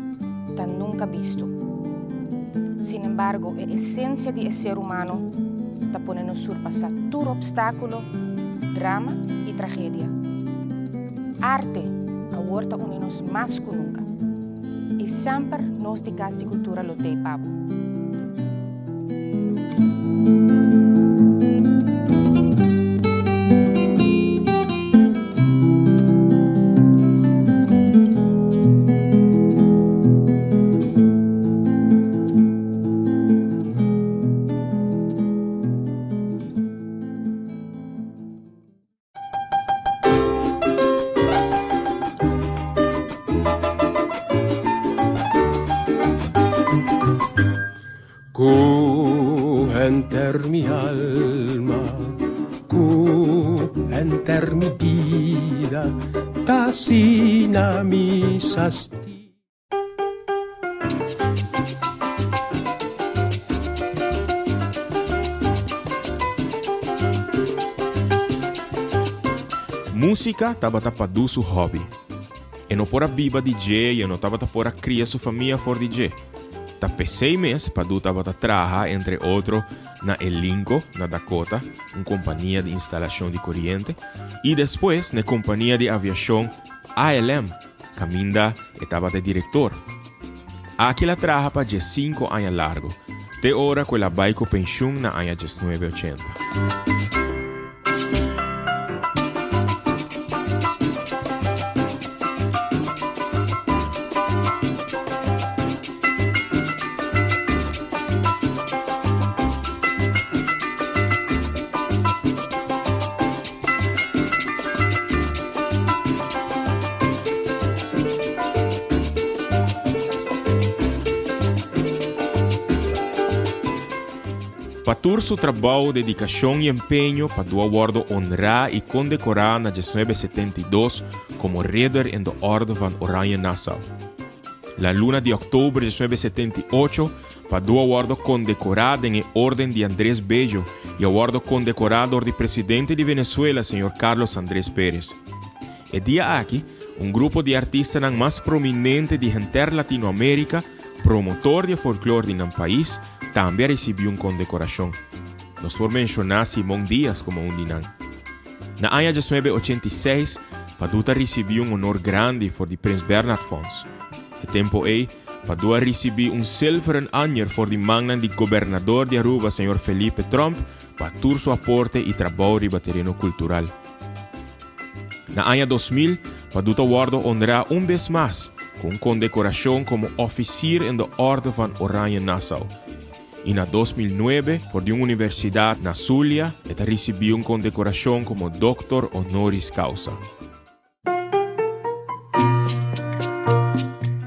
ta nunca bisto. Sin embargo, e esencia di e ser humano ta pone nos surpasa tur obstaculo, drama y tragedia. Arte awor ta uni nos mas cu nunca. I semper nos di Kas di Kultura lo t'ei pa bo. Ku henter mi alma, ku henter mi bida, ta asina mi sa stima. Músika tabata Padu su hòbi. E no por a biba di dje i e no tabata por a kria su famia for di dje. Ta p'esei mes Padu tabata traha, entre otro, na Elinco, na Dakota, un kompania di instalashon di koriente, i despues n'e kompania di aviashon ALM, Caminda e tabata e director. Aki el a traha pa diescinco aña largo, te ora cu el a bay cu pensioen na aña diesnuebe ochenta. Pa tur su trabou, dedikashon i empeño, Padua wòrdu honrá i kondekorá na 1972 komo Ridder in de Orde van Oranje Nassau. La luna di òktober 1978, Padua wòrdu kondekorá den e Orden di Andrés Bello i a wòrdu kondekorá dor di presidente di Venezuela señor Carlos Andrés Pérez. E dia aki, un grupo di artistanan mas prominente di henter Latinoamérika, promotor di e folklor di nan pais, tambe a risibí un kondekorashon. Nos por menshoná Simón Díaz komo un di nan. Na aña diesnuebe ochenta i seis, Padu ta risibí un honor grandi for di Prins Bernhard Fonds. E tempo ei, Padu a risibí un Zilveren Anjer for di mannan di Gobernador di Aruba señor Felipe Tromp pa tur su aporte i trabou riba tereno kultural. Na aña 2000, Padu ta wòrdu honrá un bes mas ku un kondekorashon komo Officier in de Orde van Oranje Nassau. I na 2009, for di un universidat na Zulia, e ta risibí un kondekorashon komo Doctor Honoris Causa.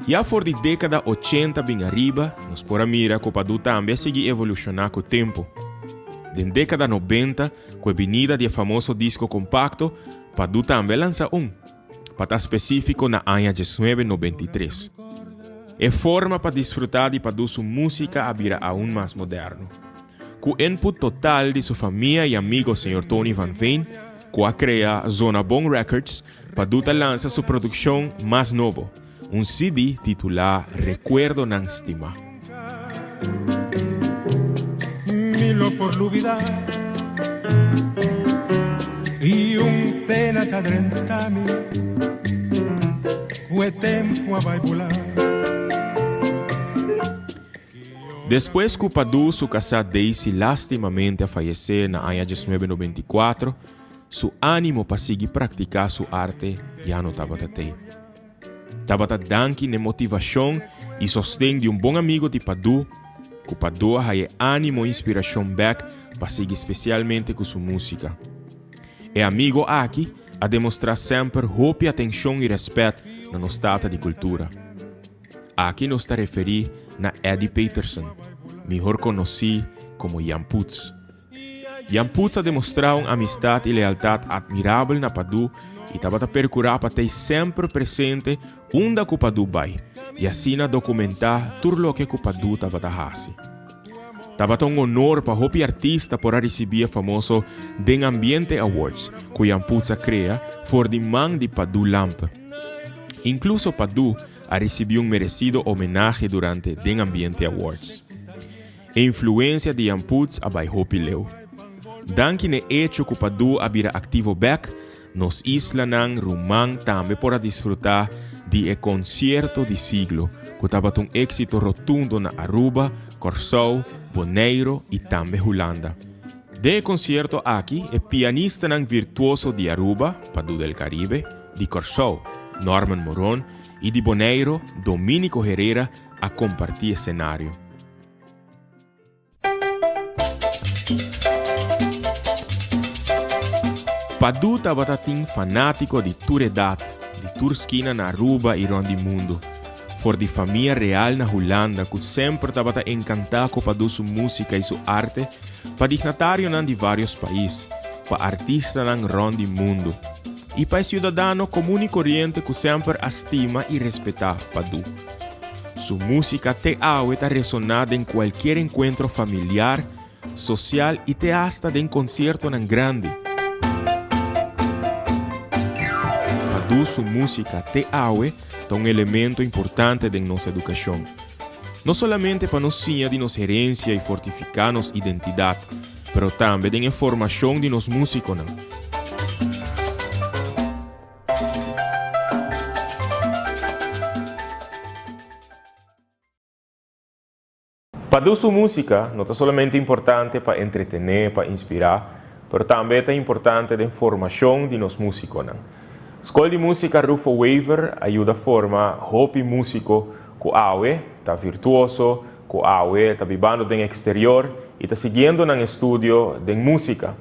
Ya for di dékada ochenta bin ariba, nos por a mira ku Padu tambe a sigui evolushoná ku tempu. Den dékada nobenta, ku e binida di e famoso disko kompakto, Padu tambe a lansa un, pa ta spesífiko na aña diesnuebe nobenta i tres. E forma pa disfrutá di Padu su músika a bira aun mas moderno. Ku input total di su famia i amigo señor Tony van Veen, ku a krea Zona Bon Records, Padu ta lansa su produkshon mas nobo, un CD titulá Rekuerdonan Stimá. Mi lo por lubidá i un pena ta drenta mi ku e tempu a bai bulá. Despues ku Padu su kasá Daisy lástimamente a fayesé na aña diesnuebe nobenta i kuatro, Su ánimo pa sigui praktiká su arte ya no tabata tei. Tabata danki n'e motivashon i sosten di un bon amigo di Padu, ku Padu a haña e ánimo i inspirashon bèk pa sigui spesialmente ku su músika. E amigo aki a demostrá semper hopi atenshon i rèspèt na nos tata di kultura. Aki nos ta referí na Eddie Peterson, mihor konosí komo Jan Putz. Jan Putz a demostrá un amistat i lealtat atmirabel na Padu i tabata perkurá pa t'ei semper presente unda ku Padu bai i asina dokumentá tur loke ku Padu tabata hasi. Tabata un honor pa hopi artista por a risibí e famoso Den Ambiente Awards ku Jan Putz a krea for di man di Padu Lampe. Inkluso Padu a risibí un meresido homenahe durante Den Ambiente Awards. E influensia di Jan Putz a bai hopi leu. Danki n'e echo ku Padu a bira aktivo bèk, nos islanan ruman tambe por a disfrutá di e konsierto di siglo. ku tabata un éksito rotundo na Aruba, Kòrsou, Boneiru i tambe Hulanda. Den e konsierto aki e pianistanan virtuoso di Aruba, Padu del Caribe, di Kòrsou, Norman Moron, i di Boneiru, Dominico Herrera, a kompartí esenario. Padu tabata tin fanátiko di tur edat, di tur skina na Aruba i rònt di mundu. For di famia real na Hulanda ku semper tabata enkantá ku Padu su músika i su arte, pa dignatarionan di vários pais, pa artistanan rònt di mundu i pa e siudadano komun i koriente ku semper a stima i respetá Padu. Su músika te awe ta resoná den kualkier enkuentro familiar, sosial i te asta den konsiertonan grandi. Padu su músika te awe ta un elemento importante den nos edukashon. No solamente pa nos siña di nos herensia i fortifiká nos identidat, pero tambe den e formashon di nos músikonan. Padu su músika no ta solamente importante pa entretené, pa inspirá, pero tambe ta importante den formashon di nos músikonan. Skol di Músika Rufo Wever a yuda forma hopi músiko ku awe ta virtuoso, ku awe ta bibando den eksterior i ta siguiendo nan estudio den músika.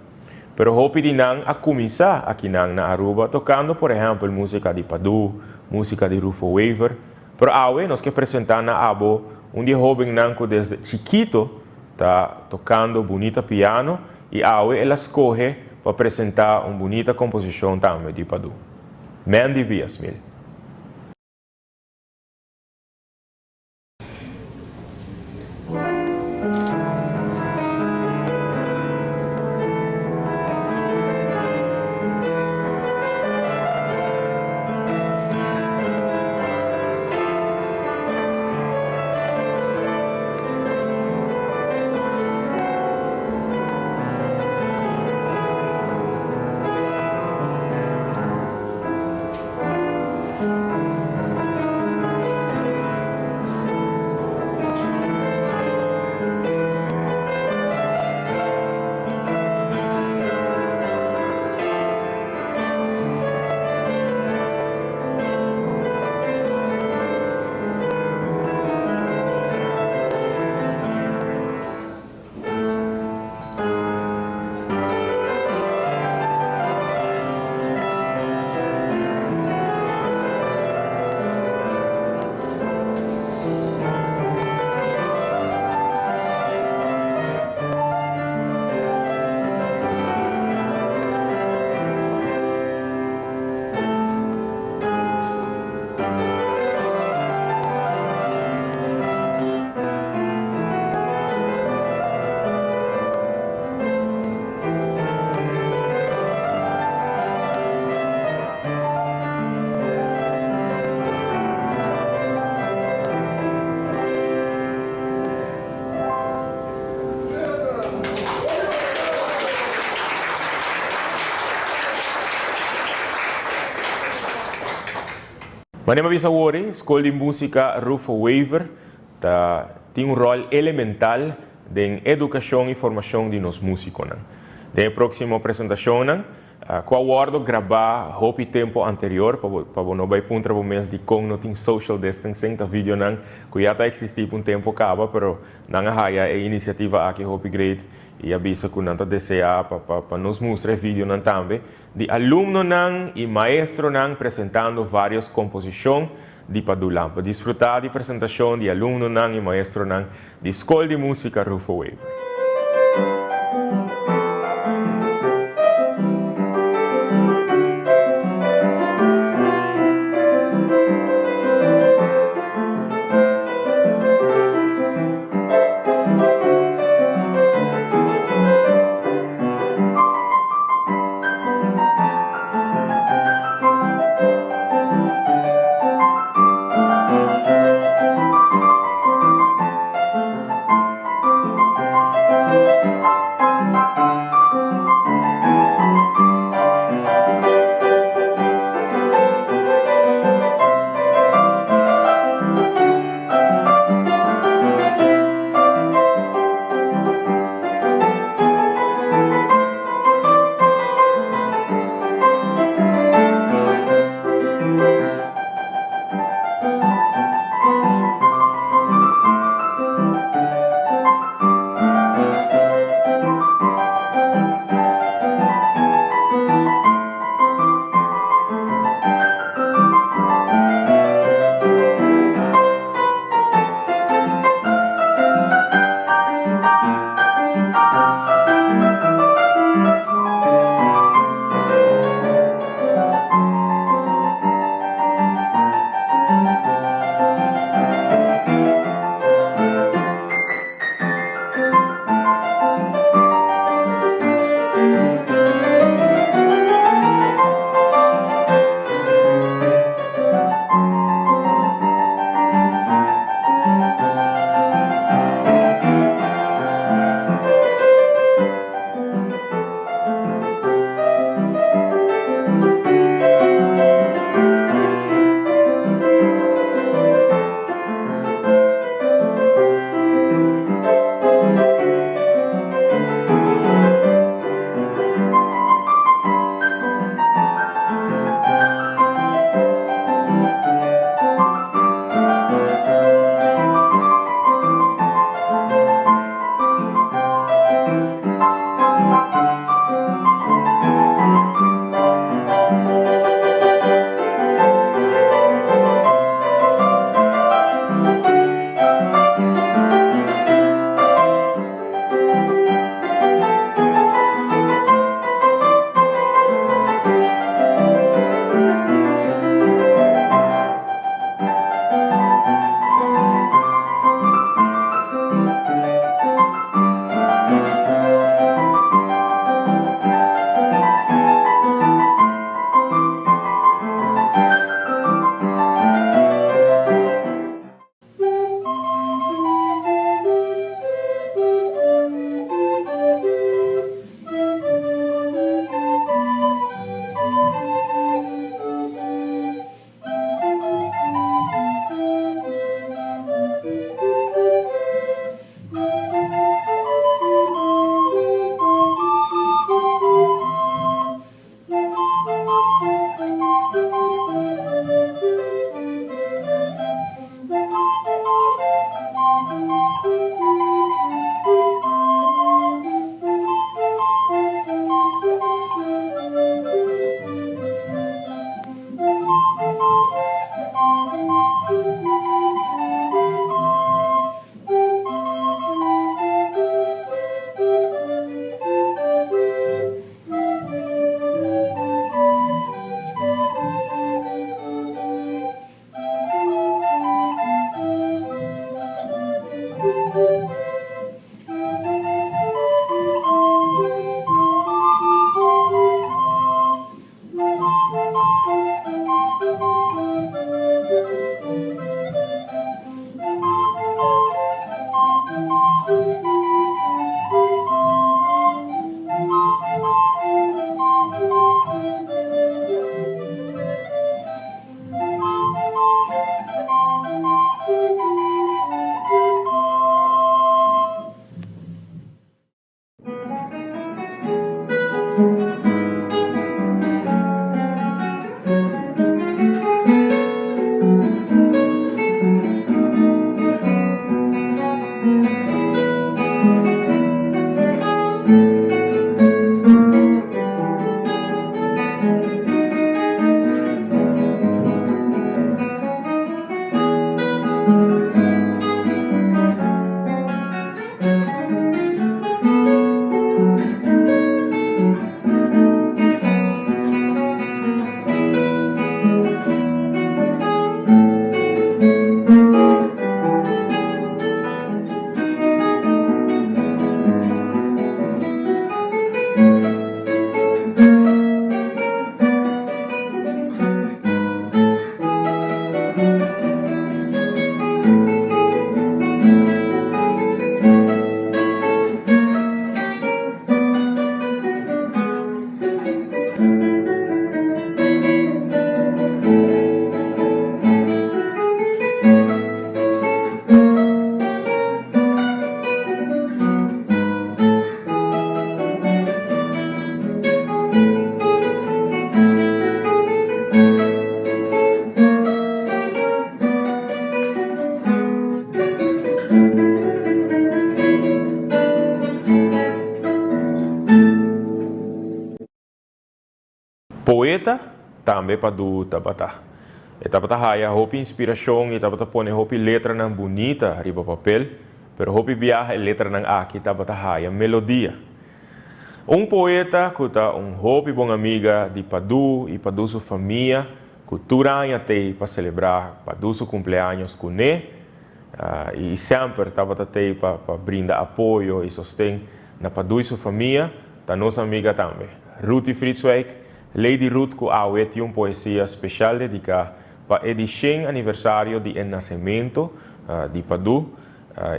Pero hopi di nan a kuminsá akinan na Aruba tokando por ehèmpel músika di Padu, músika di Rufo Wever. Pero awe nos ke presentá na abo un di e hóbennan ku desde chikito ta tokando bunita piano i awe el a skohe pa presentá un bunita komposishon tambe di Padu. Mandy Villasmil. Manera mi a bisa awor, Skol di Músika Rufo Wever ta tin un ròl elemental den edukashon i formashon di nos músikonan. Den e próksimo presentashonnan, ku a wòrdu grabá hopi tempu anterior, pa bo pa bo no bai puntra bo mes dikon no tin social distancing, ta videonan ku ya ta eksistí pa un tempu kaba, pero nan a haya e inisiativa aki hopi great i a bisa ku nan ta deseá pa pa pa nos mustra e videonan tambe di alumnonan i maestronan presentando vários komposishon di Padu Lampe. Disfrutá di presentashon di alumnonan i maestronan di Skol di Músika Rufo Wever. Poeta tambe Padu tabata. E tabata haya hopi inspiracion y tabata pone hopi letranan bunita riba papel, pero hopi biaha e letranan aki tabata haya melodia. Un poeta cu ta un hopi bon amiga di Padu y Padu su famia cu tur aña t'ey pa celebra Padu su cumpleaños cu ne y semper tabata t'ey pa brinda apoyo y sosten na Padu y su famia, ta nos amiga tambe, Ruthie Frieswijk, Lady Ruth cu awe tin un poesia special dedica pa e di shen aniversario di e nacemento di Padu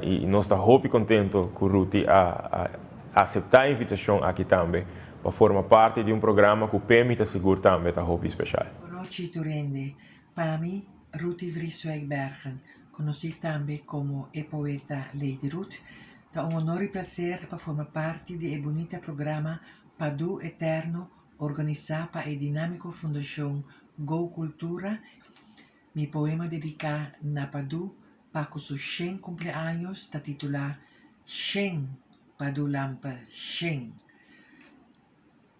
y nos ta hopi contento cu Ruthie a acepta e invitacion aki tambe pa forma parti di un programa cu p'emi ta sigur tambe ta hopi special. Bonochi tur hende, pa mi Ruthie Vrieswijk Bergen, conoci tambe como e poeta Lady Ruth, Ta un honor i plaser pa forma parti di e bunita programa Padu Eterno organisá pa e dinámiko fundashon Go Kultura. Mi poema dediká na Padu pa ku su shen kumpleaños ta titulá Shen Padu Lampe Shen.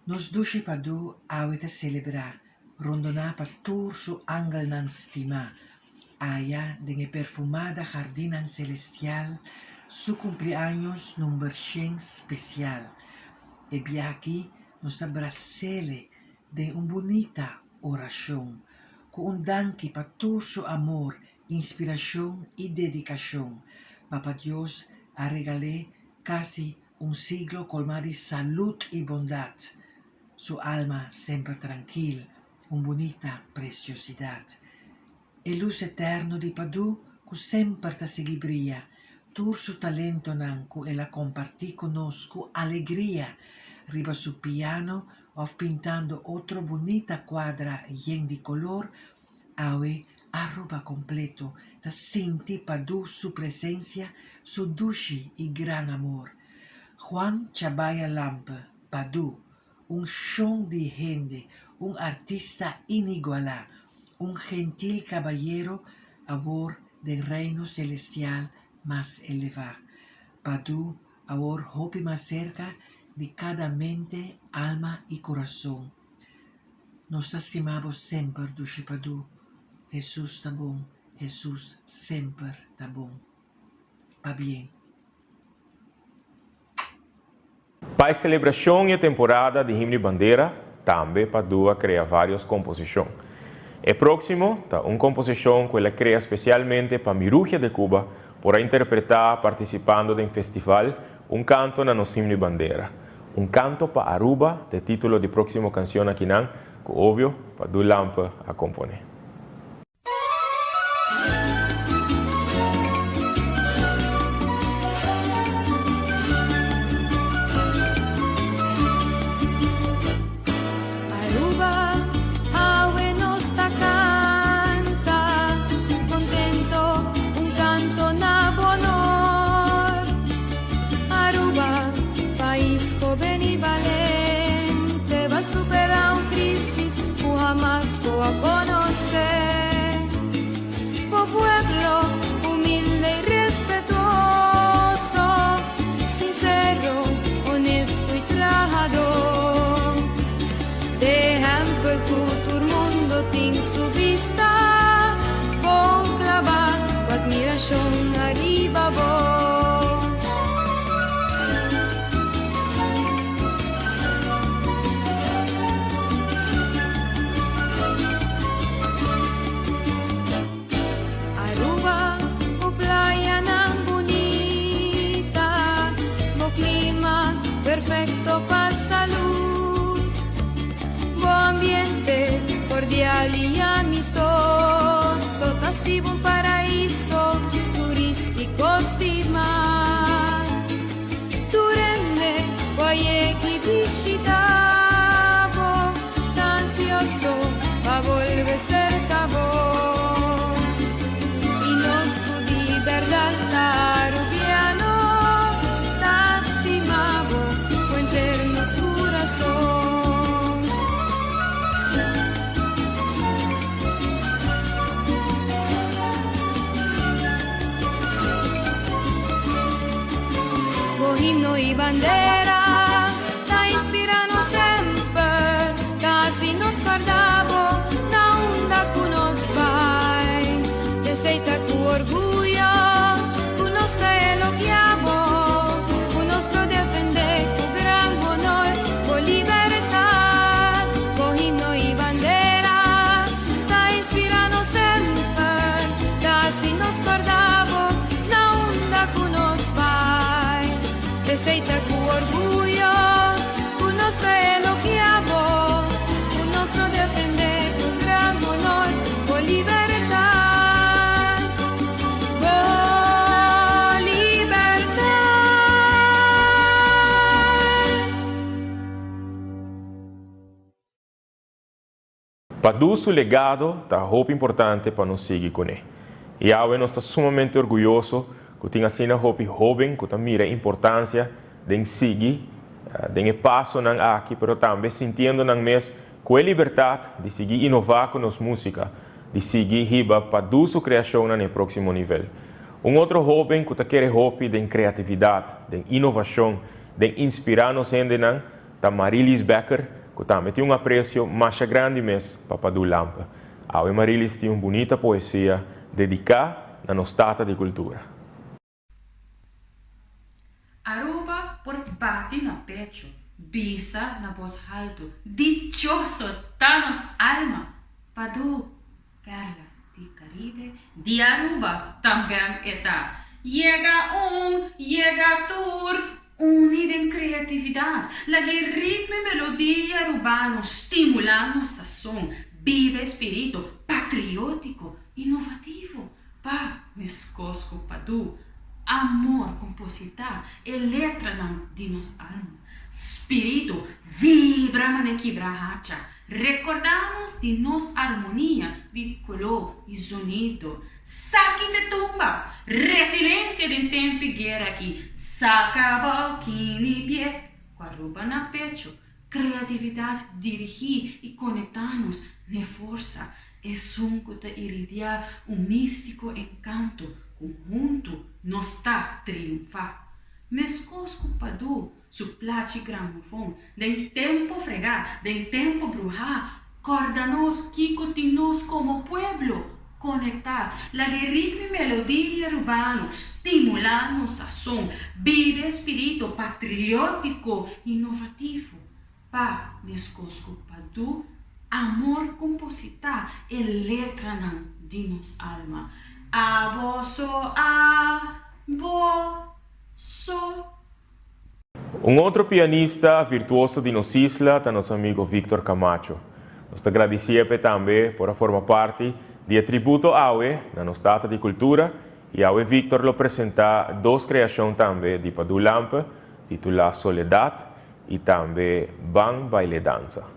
Nos dushi Padu awe ta selebrá, rondoná pa tur su angelnan stimá. Aya den e perfumada hardinnan selestial, su kumpliaños number shen spesial. E biaha nos ta bras'ele den un bunita orashon, ku un danki pa tur su amor, inspirashon i dedikashon. Papa Dios a regal'é kasi Un siglo colma di salud y bondad, su alma semper trankil, un bunita preciosidad. E luz eterno di Padu cu semper ta sigui bria, tur su talentonan cu el a comparti cu nos cu alegria riba su piano of pintando otro bunita cuadra yen di color, awe Aruba completo ta sinti Padu su presencia, su dushi y gran amor. Juan Chabaya Lampe, Padu, un shon di hende, un artista inigualá, un gentil cabayero awor den reino celestial mas elevá. Padu awor hopi mas cerca di cada mente, alma y curason. Nos ta stima bo semper, dushi Padu. Hesus ta bon, Hesus semper ta bon. Pabien. Pa e selebrashon i e temporada di Himno i Bandera, tambe Padu a krea vários komposishon. E próksimo ta un komposishon ku el a krea spesialmente pa Mirugia de Cuba por a interpretá partisipando den festival Un Kanto na Nos Himno i Bandera. Un Kanto pa Aruba ta e título di próksimo kanshon akinan ku obvio Padu Lampe a komponé. Aruba, awe nos ta canta contento un canto na bo honor. Aruba, pais joven y balente, ba supera un crisis cu hamas bo a conoce. Bo pueblo humilde y respetuoso, sincero, honesto y trahador. T'e ehempel cu tur mundo tin su bista bon claba cu admiracion ariba bo. Aruba, bo playanan bunita, bo clima perfecto pa salud, bo ambiente cordial y amistoso ta siba un paraiso turistico stima. Tur hende ku a yega i bishita bo ta ansioso pa bolbe serka bo. I nos ku di bèrdat ta arubiano ta stima bo ku enter nos kurason. Bo himno y bandera ta inspira nos semper, ta haci nos corda bo na unda cu nos bay. P'esey ta cu orguyo cu nos ta elogia bo, cu nos lo defende cu gran honor bo libertad. Bo himno y bandera ta inspira nos semper, ta haci nos corda bo na unda cu nos bai. P'esey ta cu orguyo cu nos ta elogia bo, cu nos lo defende cu gran honor bo libertad, bo libertad. Padu su legado ta hopi importante pa nos sigui kuné. I awe nos ta sumamente orguyoso ku tin asina hopi hóben ku ta mira e importansia den sigui den e pasonan aki pero tambe sintiendo nan mes ku e libertat di sigui inová ku nos músika, di sigui hiba Padu su kreashonnan na e próksimo nivel. Un otro hóben ku ta kere hopi den kreatividat, den inovashon, den inspirá nos hendenan, Ta Marilis Becker ku tambe tin un apresio masha grandi mes pa Padu Lampe. Awe Marilis tin un bunita poesia dediká na nos tata di kultura. Aruba por bati na pecho, bisa na bos haltu, Dichoso ta nos alma! Padu, perla di Caribe, di Aruba tamben e ta. Yega un, yega tur, uni den creatividad, laga e ritmo y melodia arubano stimula nos sazon, biba e spirito patriotico, inovativo, pa mescos cu Padu, amor composita e letranan di nos alma. Spirito vibra mane kibra hacha, Rekordá nos di nos armonia di koló i zonido. Saki te tumba! Resilensia den tempi guera aki saka abou kini pie ku Aruba na pecho. Kreatividat dirigí i konektá nos n'e forsa, esun ku ta iridiá un místiko enkanto ku huntu nos ta triunfá. Meskos ku Padu Su plachi gramofon. Den tempo fregá, den tempo bruhá, kòrda nos kiko tin nos komo pueblo. Konektá, laga e ritmo i melodia rubano stimulá nos sason, biba e spirito patriótiko inovativo pa, meskos ku Padú, amor kompositá e letranan di nos alma. Abo so, abo so. Un otro pianista virtuoso di nos isla ta nos amigo Victor Camacho. Nos ta gradicié p'e tambe por a forma parti di e tributo awe na nos Tata di Cultura y awe Victor lo presenta dos creacion tambe di Padú Lampe titula Soledad y tambe Ban Baile Danza.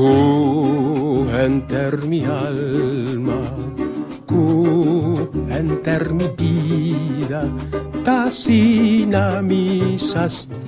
Ku henter mi alma, ku henter mi bida, ta asina mi sa stima.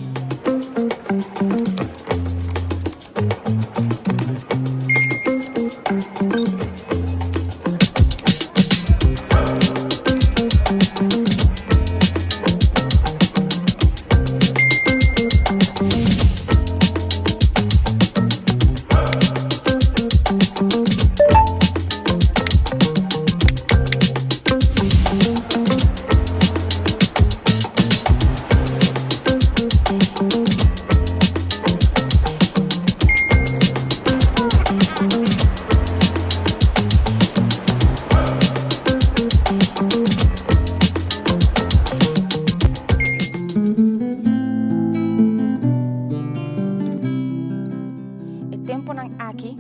E temponan aki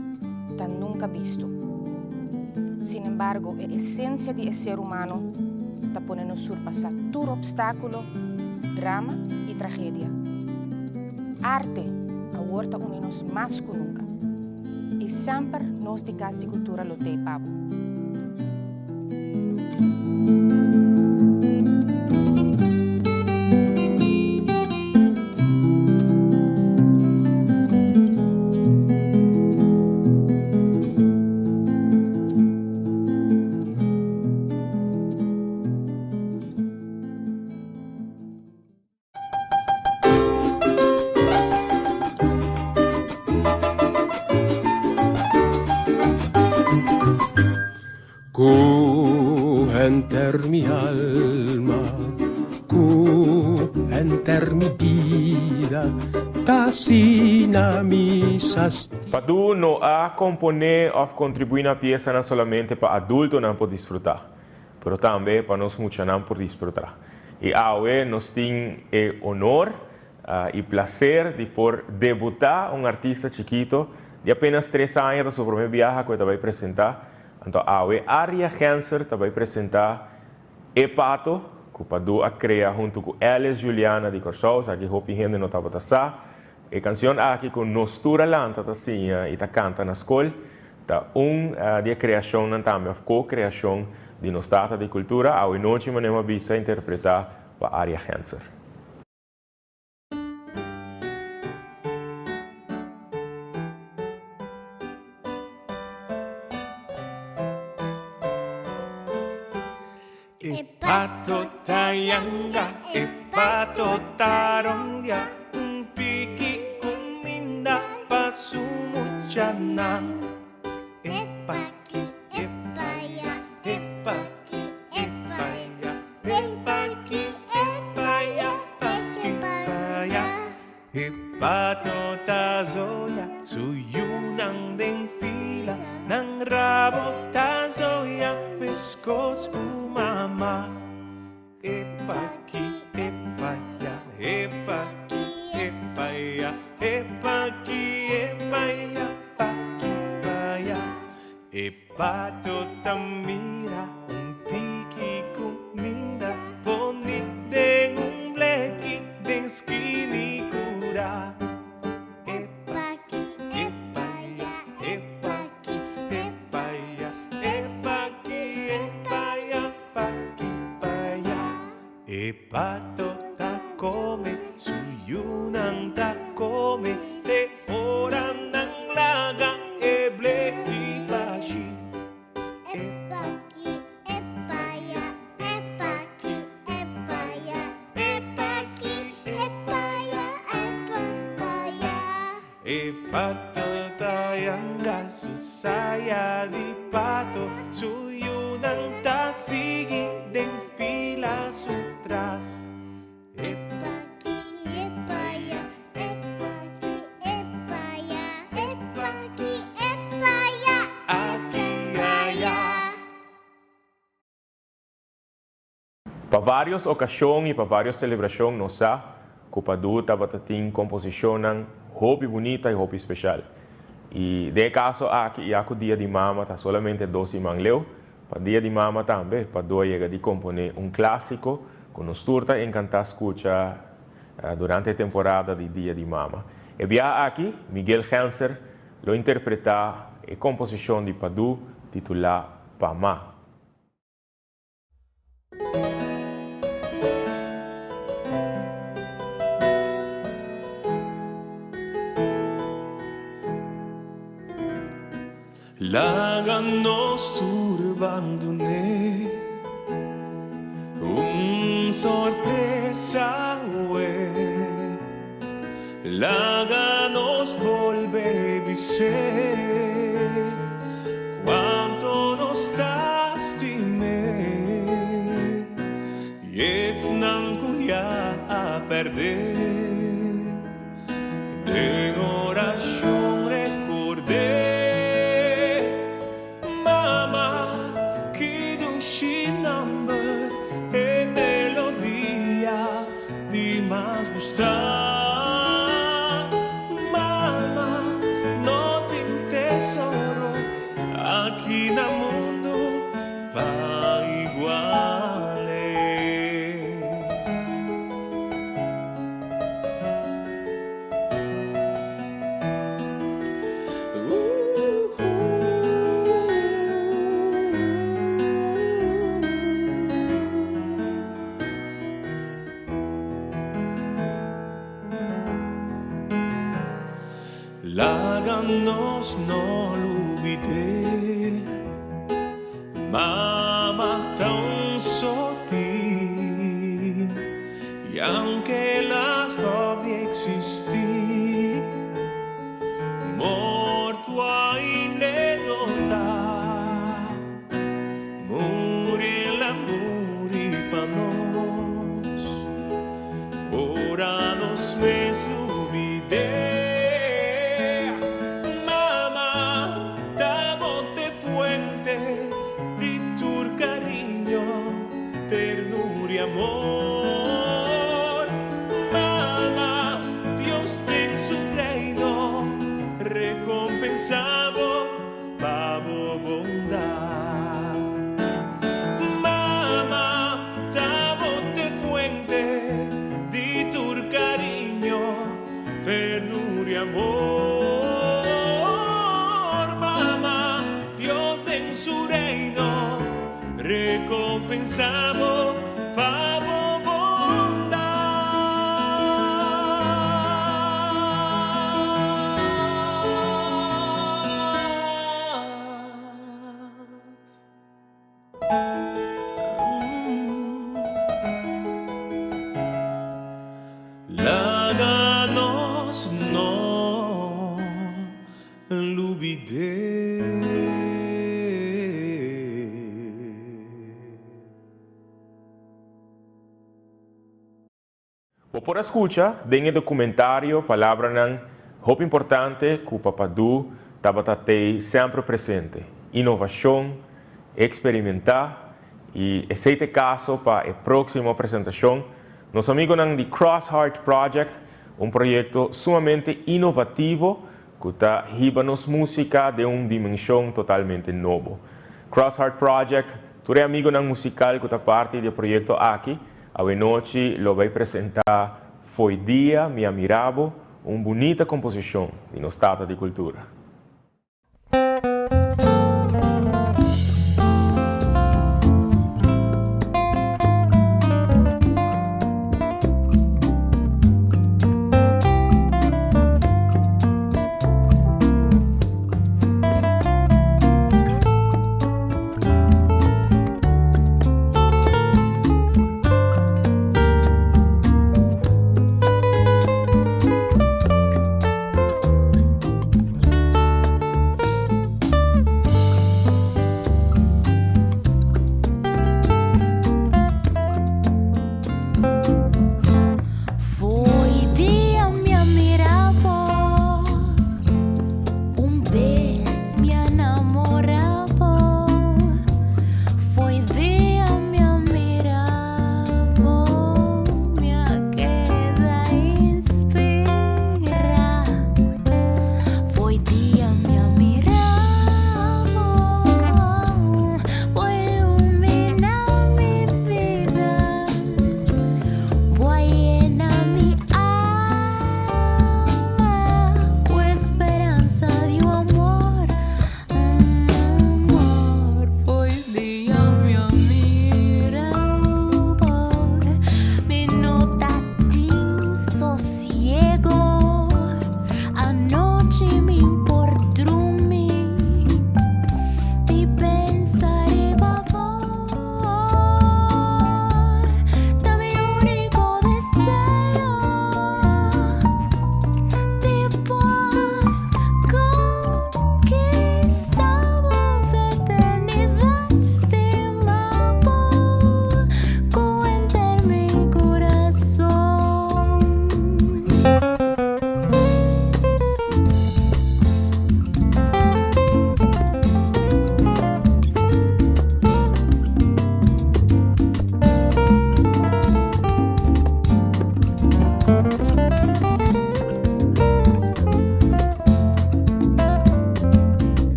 ta nunca bisto. Sin embargo, e esencia di e ser humano ta pone nos surpasa tur obstaculo, drama y tragedia. Arte awor ta uni nos mas cu nunca. Y semper nos di Cas di Cultura lo t'ey pa bo. Ku henter mi alma, ku henter mi bida, ta asina mi sa stima. Padu no a komponé òf kontribuí na piesanan solamente pa adultonan por disfrutá, pero tambe pa nos muchanan por disfrutá. I awe nos tin e honor i placer di por debutá un artista chikito di apenas tres aña, ta su promé biaha ku e ta bai presentá. Anto awe Aria Genser ta bai presentá E Pato, ku Padu a krea huntu ku Alice Juliana di Kòrsou, esaki hopi hende no tabata sa. E kansion aki ku nos tur a lanta ta siña i ta kanta na skol, ta un di e kreashonnan tambe òf ko-kreashon di nos Tata di Kultura, awe nochi manera mi a bisa interpretá pa Aria Genser. E pato ta yanga, e pato ta rondia, un tiki kuminda pa su muchanan. E paki, e paya, e paki, e paya, e paki, e paya, paki, paya. E pato ta zoya, su yunan den fila, nan rabo ta zoya meskos ku mama. E paki, e paya, e paki, e paya, e paki, e paya, paki, paya. E pato ta mira un tiki kuminda poni den un bleki den skini kura. E paki, e paya, e paki, e paya, e paki, e paya, paki, paya. E pato ta kome, su yunan ta kome, te ora nan laga e bleki bashi. E paki, e paya, e paki, e paya, e paki, e paya, e pa paya. E pato ta yanga su saya di pato, su yunan ta sigui den fila su tras. E paki, e paya, e paki, e paya, e paki, e paya, aki aya. Pa vários okashon i pa vários selebrashon nos sa ku Padu tabata tin komposishonnan hopi bunita i hopi speshal. I den e kaso aki ya ku Dia di Mama ta solamente dos siman leu, pa Dia di Mama tambe Padu a yega di komponé un klásiko ku nos tur ta enkantá skucha durante e temporada di Dia di Mama. E biaha aki Miguel Genser. lo interpretá e komposishon di Padú titulá Pamá. Laga nos tur bandoné un sorpresa awe. Laga nos bolbe bis'é cuanto nos ta stim'é. I esnan cu ya a perdé. Den orashon rekord'é, Mama, ki dushi nòmber, e melodia di mas gustá. Mama, no tin tesoro aki na mundu pa igual'é. Laga nos no lubid'é, Mama ta un soti. I aunke el a stòp di eksistí, morto ainda e no ta. Muri el a muri pa nos, ora nos mes lubid'é. Mama ta bo t'e fuente di tur kariño. Ternura y amor. Mama, Dios den su reino recompensa bo pa bo bondad. Mama, ta bo t'e fuente di tur cariño, ternura y amor. Mama, Dios den su reino Recompensa bo pa bo bondad. Laga nos no lubid'é. Bo por a skucha den e dokumentario palabranan hopi importante ku Papa Du tabata tei semper presente, inovashon, eksperimentá i esei ta e kaso pa e próksimo presentashon. Nos amigonan di Cross Heart Project, un proyekto sumamente inovativo ku ta hiba nos músika den un dimenshon totalmente nobo. Cross Heart Project, tur e amigonan musikal ku ta parti di e proyekto aki, awenochi lo bai presentá Fo'i Dia Mi A Mira Bo, un bunita komposishon di nos Tata di Kultura.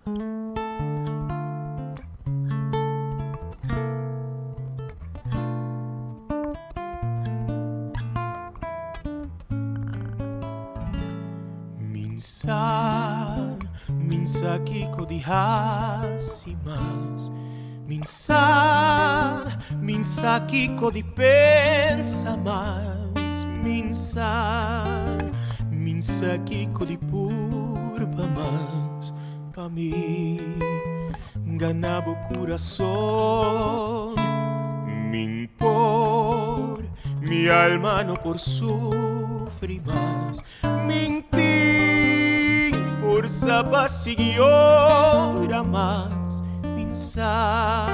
Min sa, min sa kiko di hasi mas. Min sa, min sa kiko di pensa mas. Min sa, min sa kiko di purba mas. Pa mi gana bo kurason. Min por, mi alma no por sufri mas. Min tin forsa pa sigui ora mas. Min sa,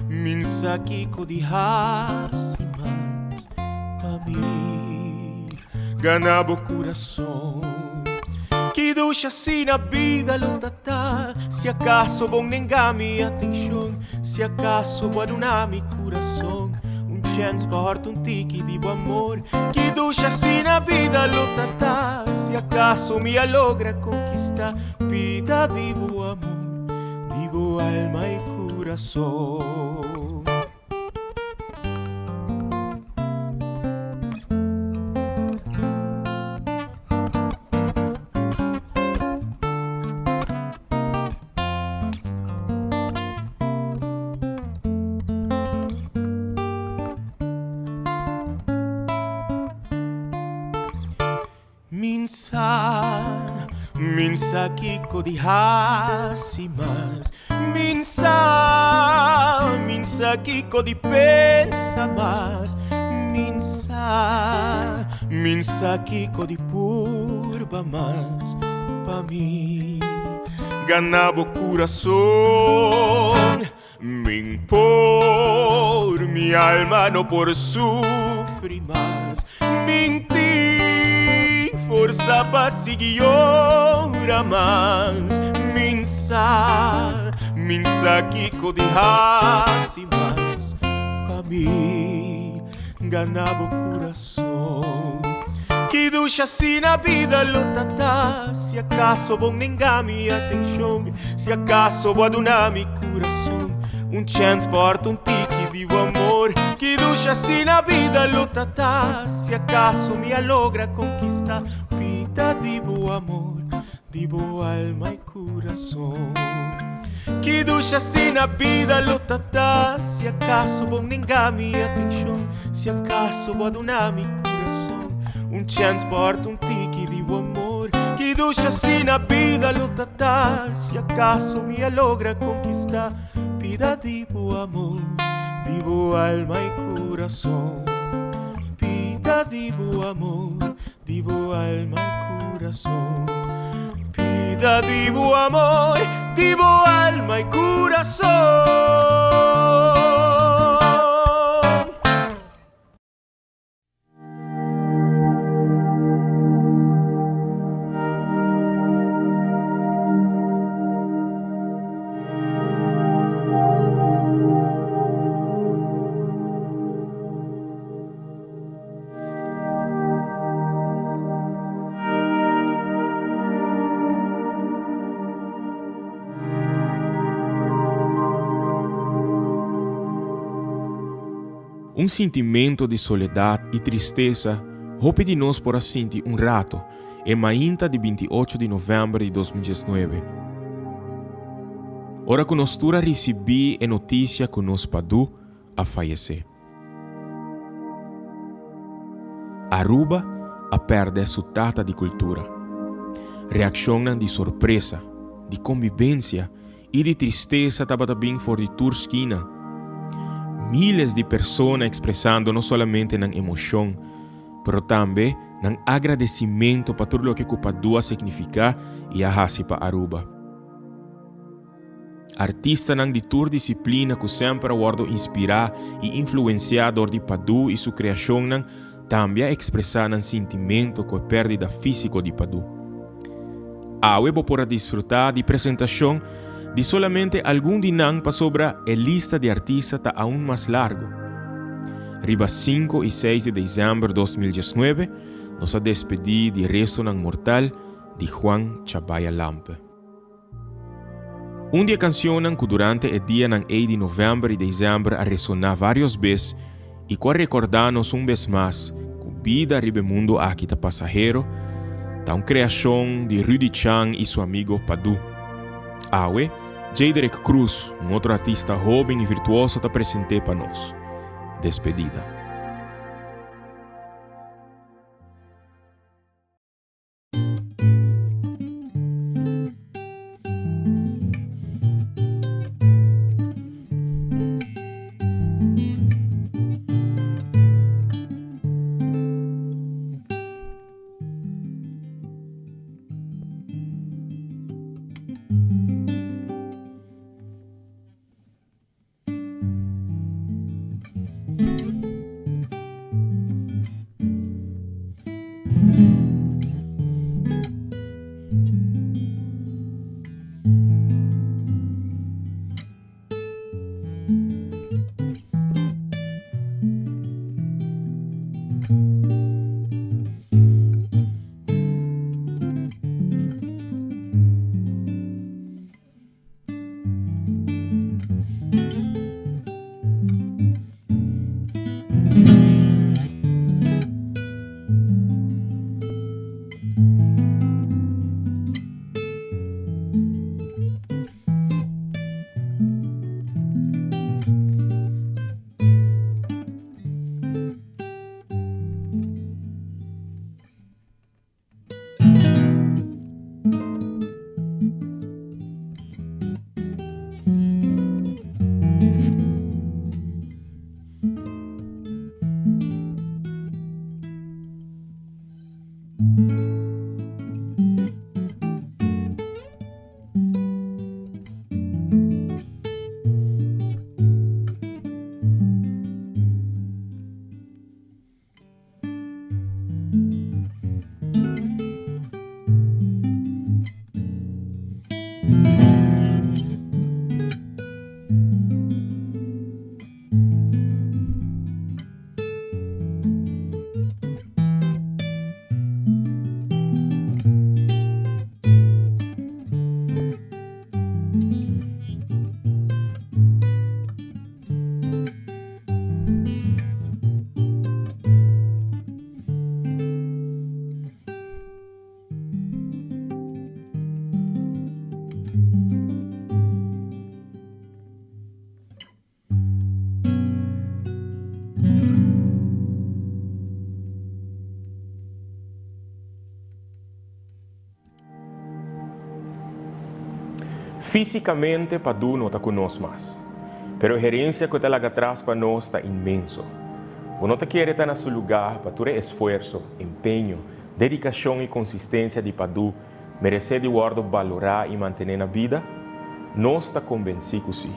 min sa kiko di hasi mas pa mi gana bo kurason. Ki dushi asina bida lo ta ta si akaso bo nenga mi atenshon, si akaso bo a duna mi kurason un chèns pa hòrta un tiki di bo amor. Ki dushi asina bida lo ta ta si akaso mi a logra konkistá bida di bo amor, di bo alma i kurason. Min sa, min sa kiko di hasi mas. Min sa, min sa kiko di pensa mas. Min sa, min sa kiko di purba mas. Pa mi gana bo kurason. Min por, mi alma no por sufri mas. Min tin forsa pa sigui yora mas. Min sa, min sa kiko di hasi mas. Pa mi gana bo kurason. Ki dushi asina bida lo ta ta si akaso bo nenga mi atenshon, si akaso bo a duna mi kurason un chèns pa hòrta un tiki di bo amor. Ki dushi asina bida lo ta ta si akaso mi a logra konkistá bida di bo amor, di bo alma i kurason. Ki dushi asina bida lo ta ta si akaso bo nenga mi atenshon, si akaso bo a duna mi kurason un chèns pa hòrta un tiki di bo amor. Ki dushi asina bida lo ta ta si akaso mi a logra konkistá bida di bo amor, di bo alma i kurason. Bida di bo amor, Di bo alma i kurason. Pida di bo amor, di bo alma i kurason. Un sintimento di soledad y tristesa hopi di nos por a sinti un rato e mainta di 28 di november di 2019, ora cu nos tur a ricibi e noticia cu nos Padu a fayece. Aruba a pèrdè su tata di kultura. Reakshonnan di sorpresa, di kombibensia i di tristesa tabata bin for di tur skina. Miles di persona ekspresando no solamente nan emoshon, pero tambe nan agradesimentu pa tur loke ku Padú a signifiká i a hasi pa Aruba. Artistanan di tur disiplina ku semper a wòrdu inspirá i influensiá dor di Padú i su kreashonnan tambe a ekspresá nan sintimentu ku e pèrdida físiko di Padú. Awe bo por a disfrutá di presentashon di solamente algun di nan pasobra e lista di artista ta aun mas largu. Riba sinku i seis di desèmber 2019 nos a despedí di restonan mortal di Juan Chabaya Lampe. Un di e kansionnan ku durante e dianan ei di novèmber i desèmber a resoná vários bes i ku a rekordá nos un bes mas ku bida riba e mundu aki ta pasahero, ta un kreashon di Rudy Chang i su amigo Padu. Awe, Jaderick Cruz, un otro artista hóben i virtuoso ta present'é pa nos. Despedida. Físikamente Padu no ta ku nos mas, pero e herensia ku e ta laga atras pa nos ta inmenso. Bo no ta kere ta na su lugá pa tur e esfuerso, empeño, dedikashon i konsistensia di Padu meresé di wòrdu balorá i mantené na bida? Nos ta kombensí ku sí.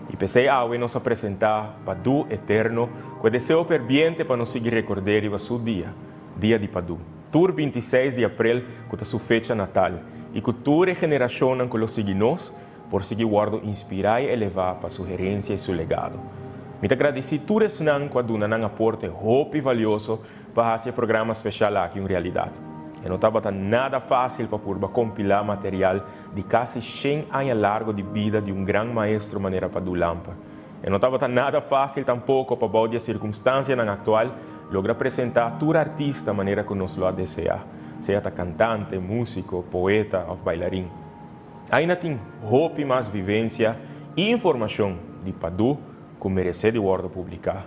I p'esei awe nos a presentá Padu Eterno ku e deseo ferbiente pa nos sigui rekord'é riba su dia, Dia di Padu, tur 26 di aprel ku ta su fecha natal i ku tur e generashonnan ku lo sigui nos por sigui wòrdu inspirá i elevá pa su herensia i su legado. Mi ta gradisí tur esnan ku a duna nan aporte hopi valioso pa hasi e programa speshal aki un realidat. E no tabata nada fásil pa purba kompilá material di kasi shen aña largo di bida di un gran maestro manera Padu Lampe. E no tabata nada fásil tampoko pa bou di e sirkumstansianan aktual logra presentá tur artista manera ku nos lo a deseá, sea ta kantante, músiko, poeta òf bailarin. Ainda tin hopi mas vivensia i informashon di Padu ku meresé di wòrdu publiká.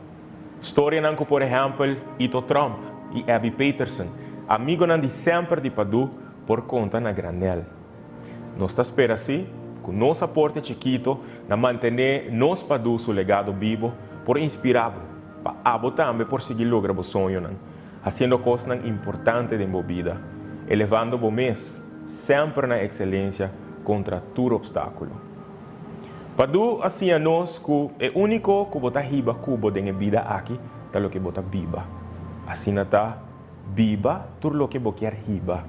Storianan ku por ehèmpel Ito Tromp i Abby Peterson, amigonan di semper di Padu, por konta na granèl. Nos ta spera si ku nos aporte chikito na mantené nos Padu su legado bibo por inspirá bo pa abo tambe por sigui logra bo soñonan, hasiendo kosnan importante den bo bida, elevando bo mes semper na ekselensia kontra tur opstákulo. Padu a siña nos ku e úniko ku bo ta hiba ku bo den e bida aki ta loke bo ta biba. Asina ta. Biba tur loke bo kier hiba.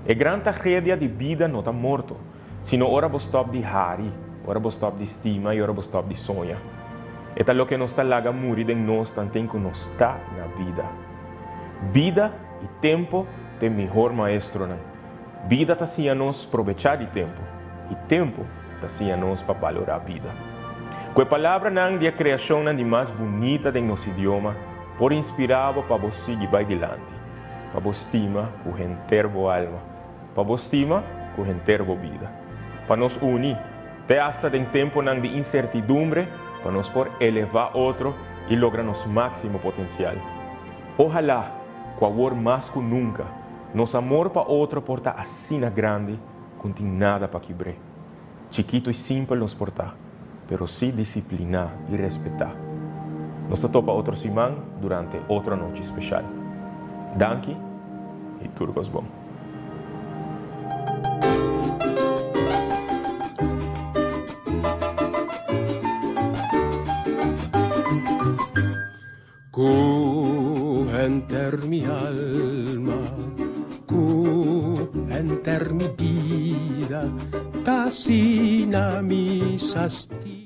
E gran tragedia di bida no ta morto, sino ora bo stòp di hari, ora bo stòp di stima i ora bo stòp di soña. E ta loke nos ta laga muri den nos tanten ku nos ta na bida. Bida i tempo ta e mihor maestronan. Bida ta siña nos probechá di tempo, i tempo. ta siña nos pa balorá bida. Ku e palabranan di e kreashonnan di mas bunita den nos idioma por inspirá bo pa bo sigui bai dilanti, pa bo stima ku henter bo alma, pa bo stima ku henter bo bida. Pa nos uni, te asta den temponan di insertidumbre, pa nos por elevá otro i logra nos máksimo potensial. Ohalá ku awor mas ku nunka, nos amor pa otro por ta asina grandi ku n'tin nada pa kibr'é. Chikito i simpel nos por ta, pero sí disipliná i respetá. Nos ta topa otro siman durante otro anochi speshal. Danki i tur kos bon. Ku henter mi alma, ku henter mi bida, ta asina mi sa stima.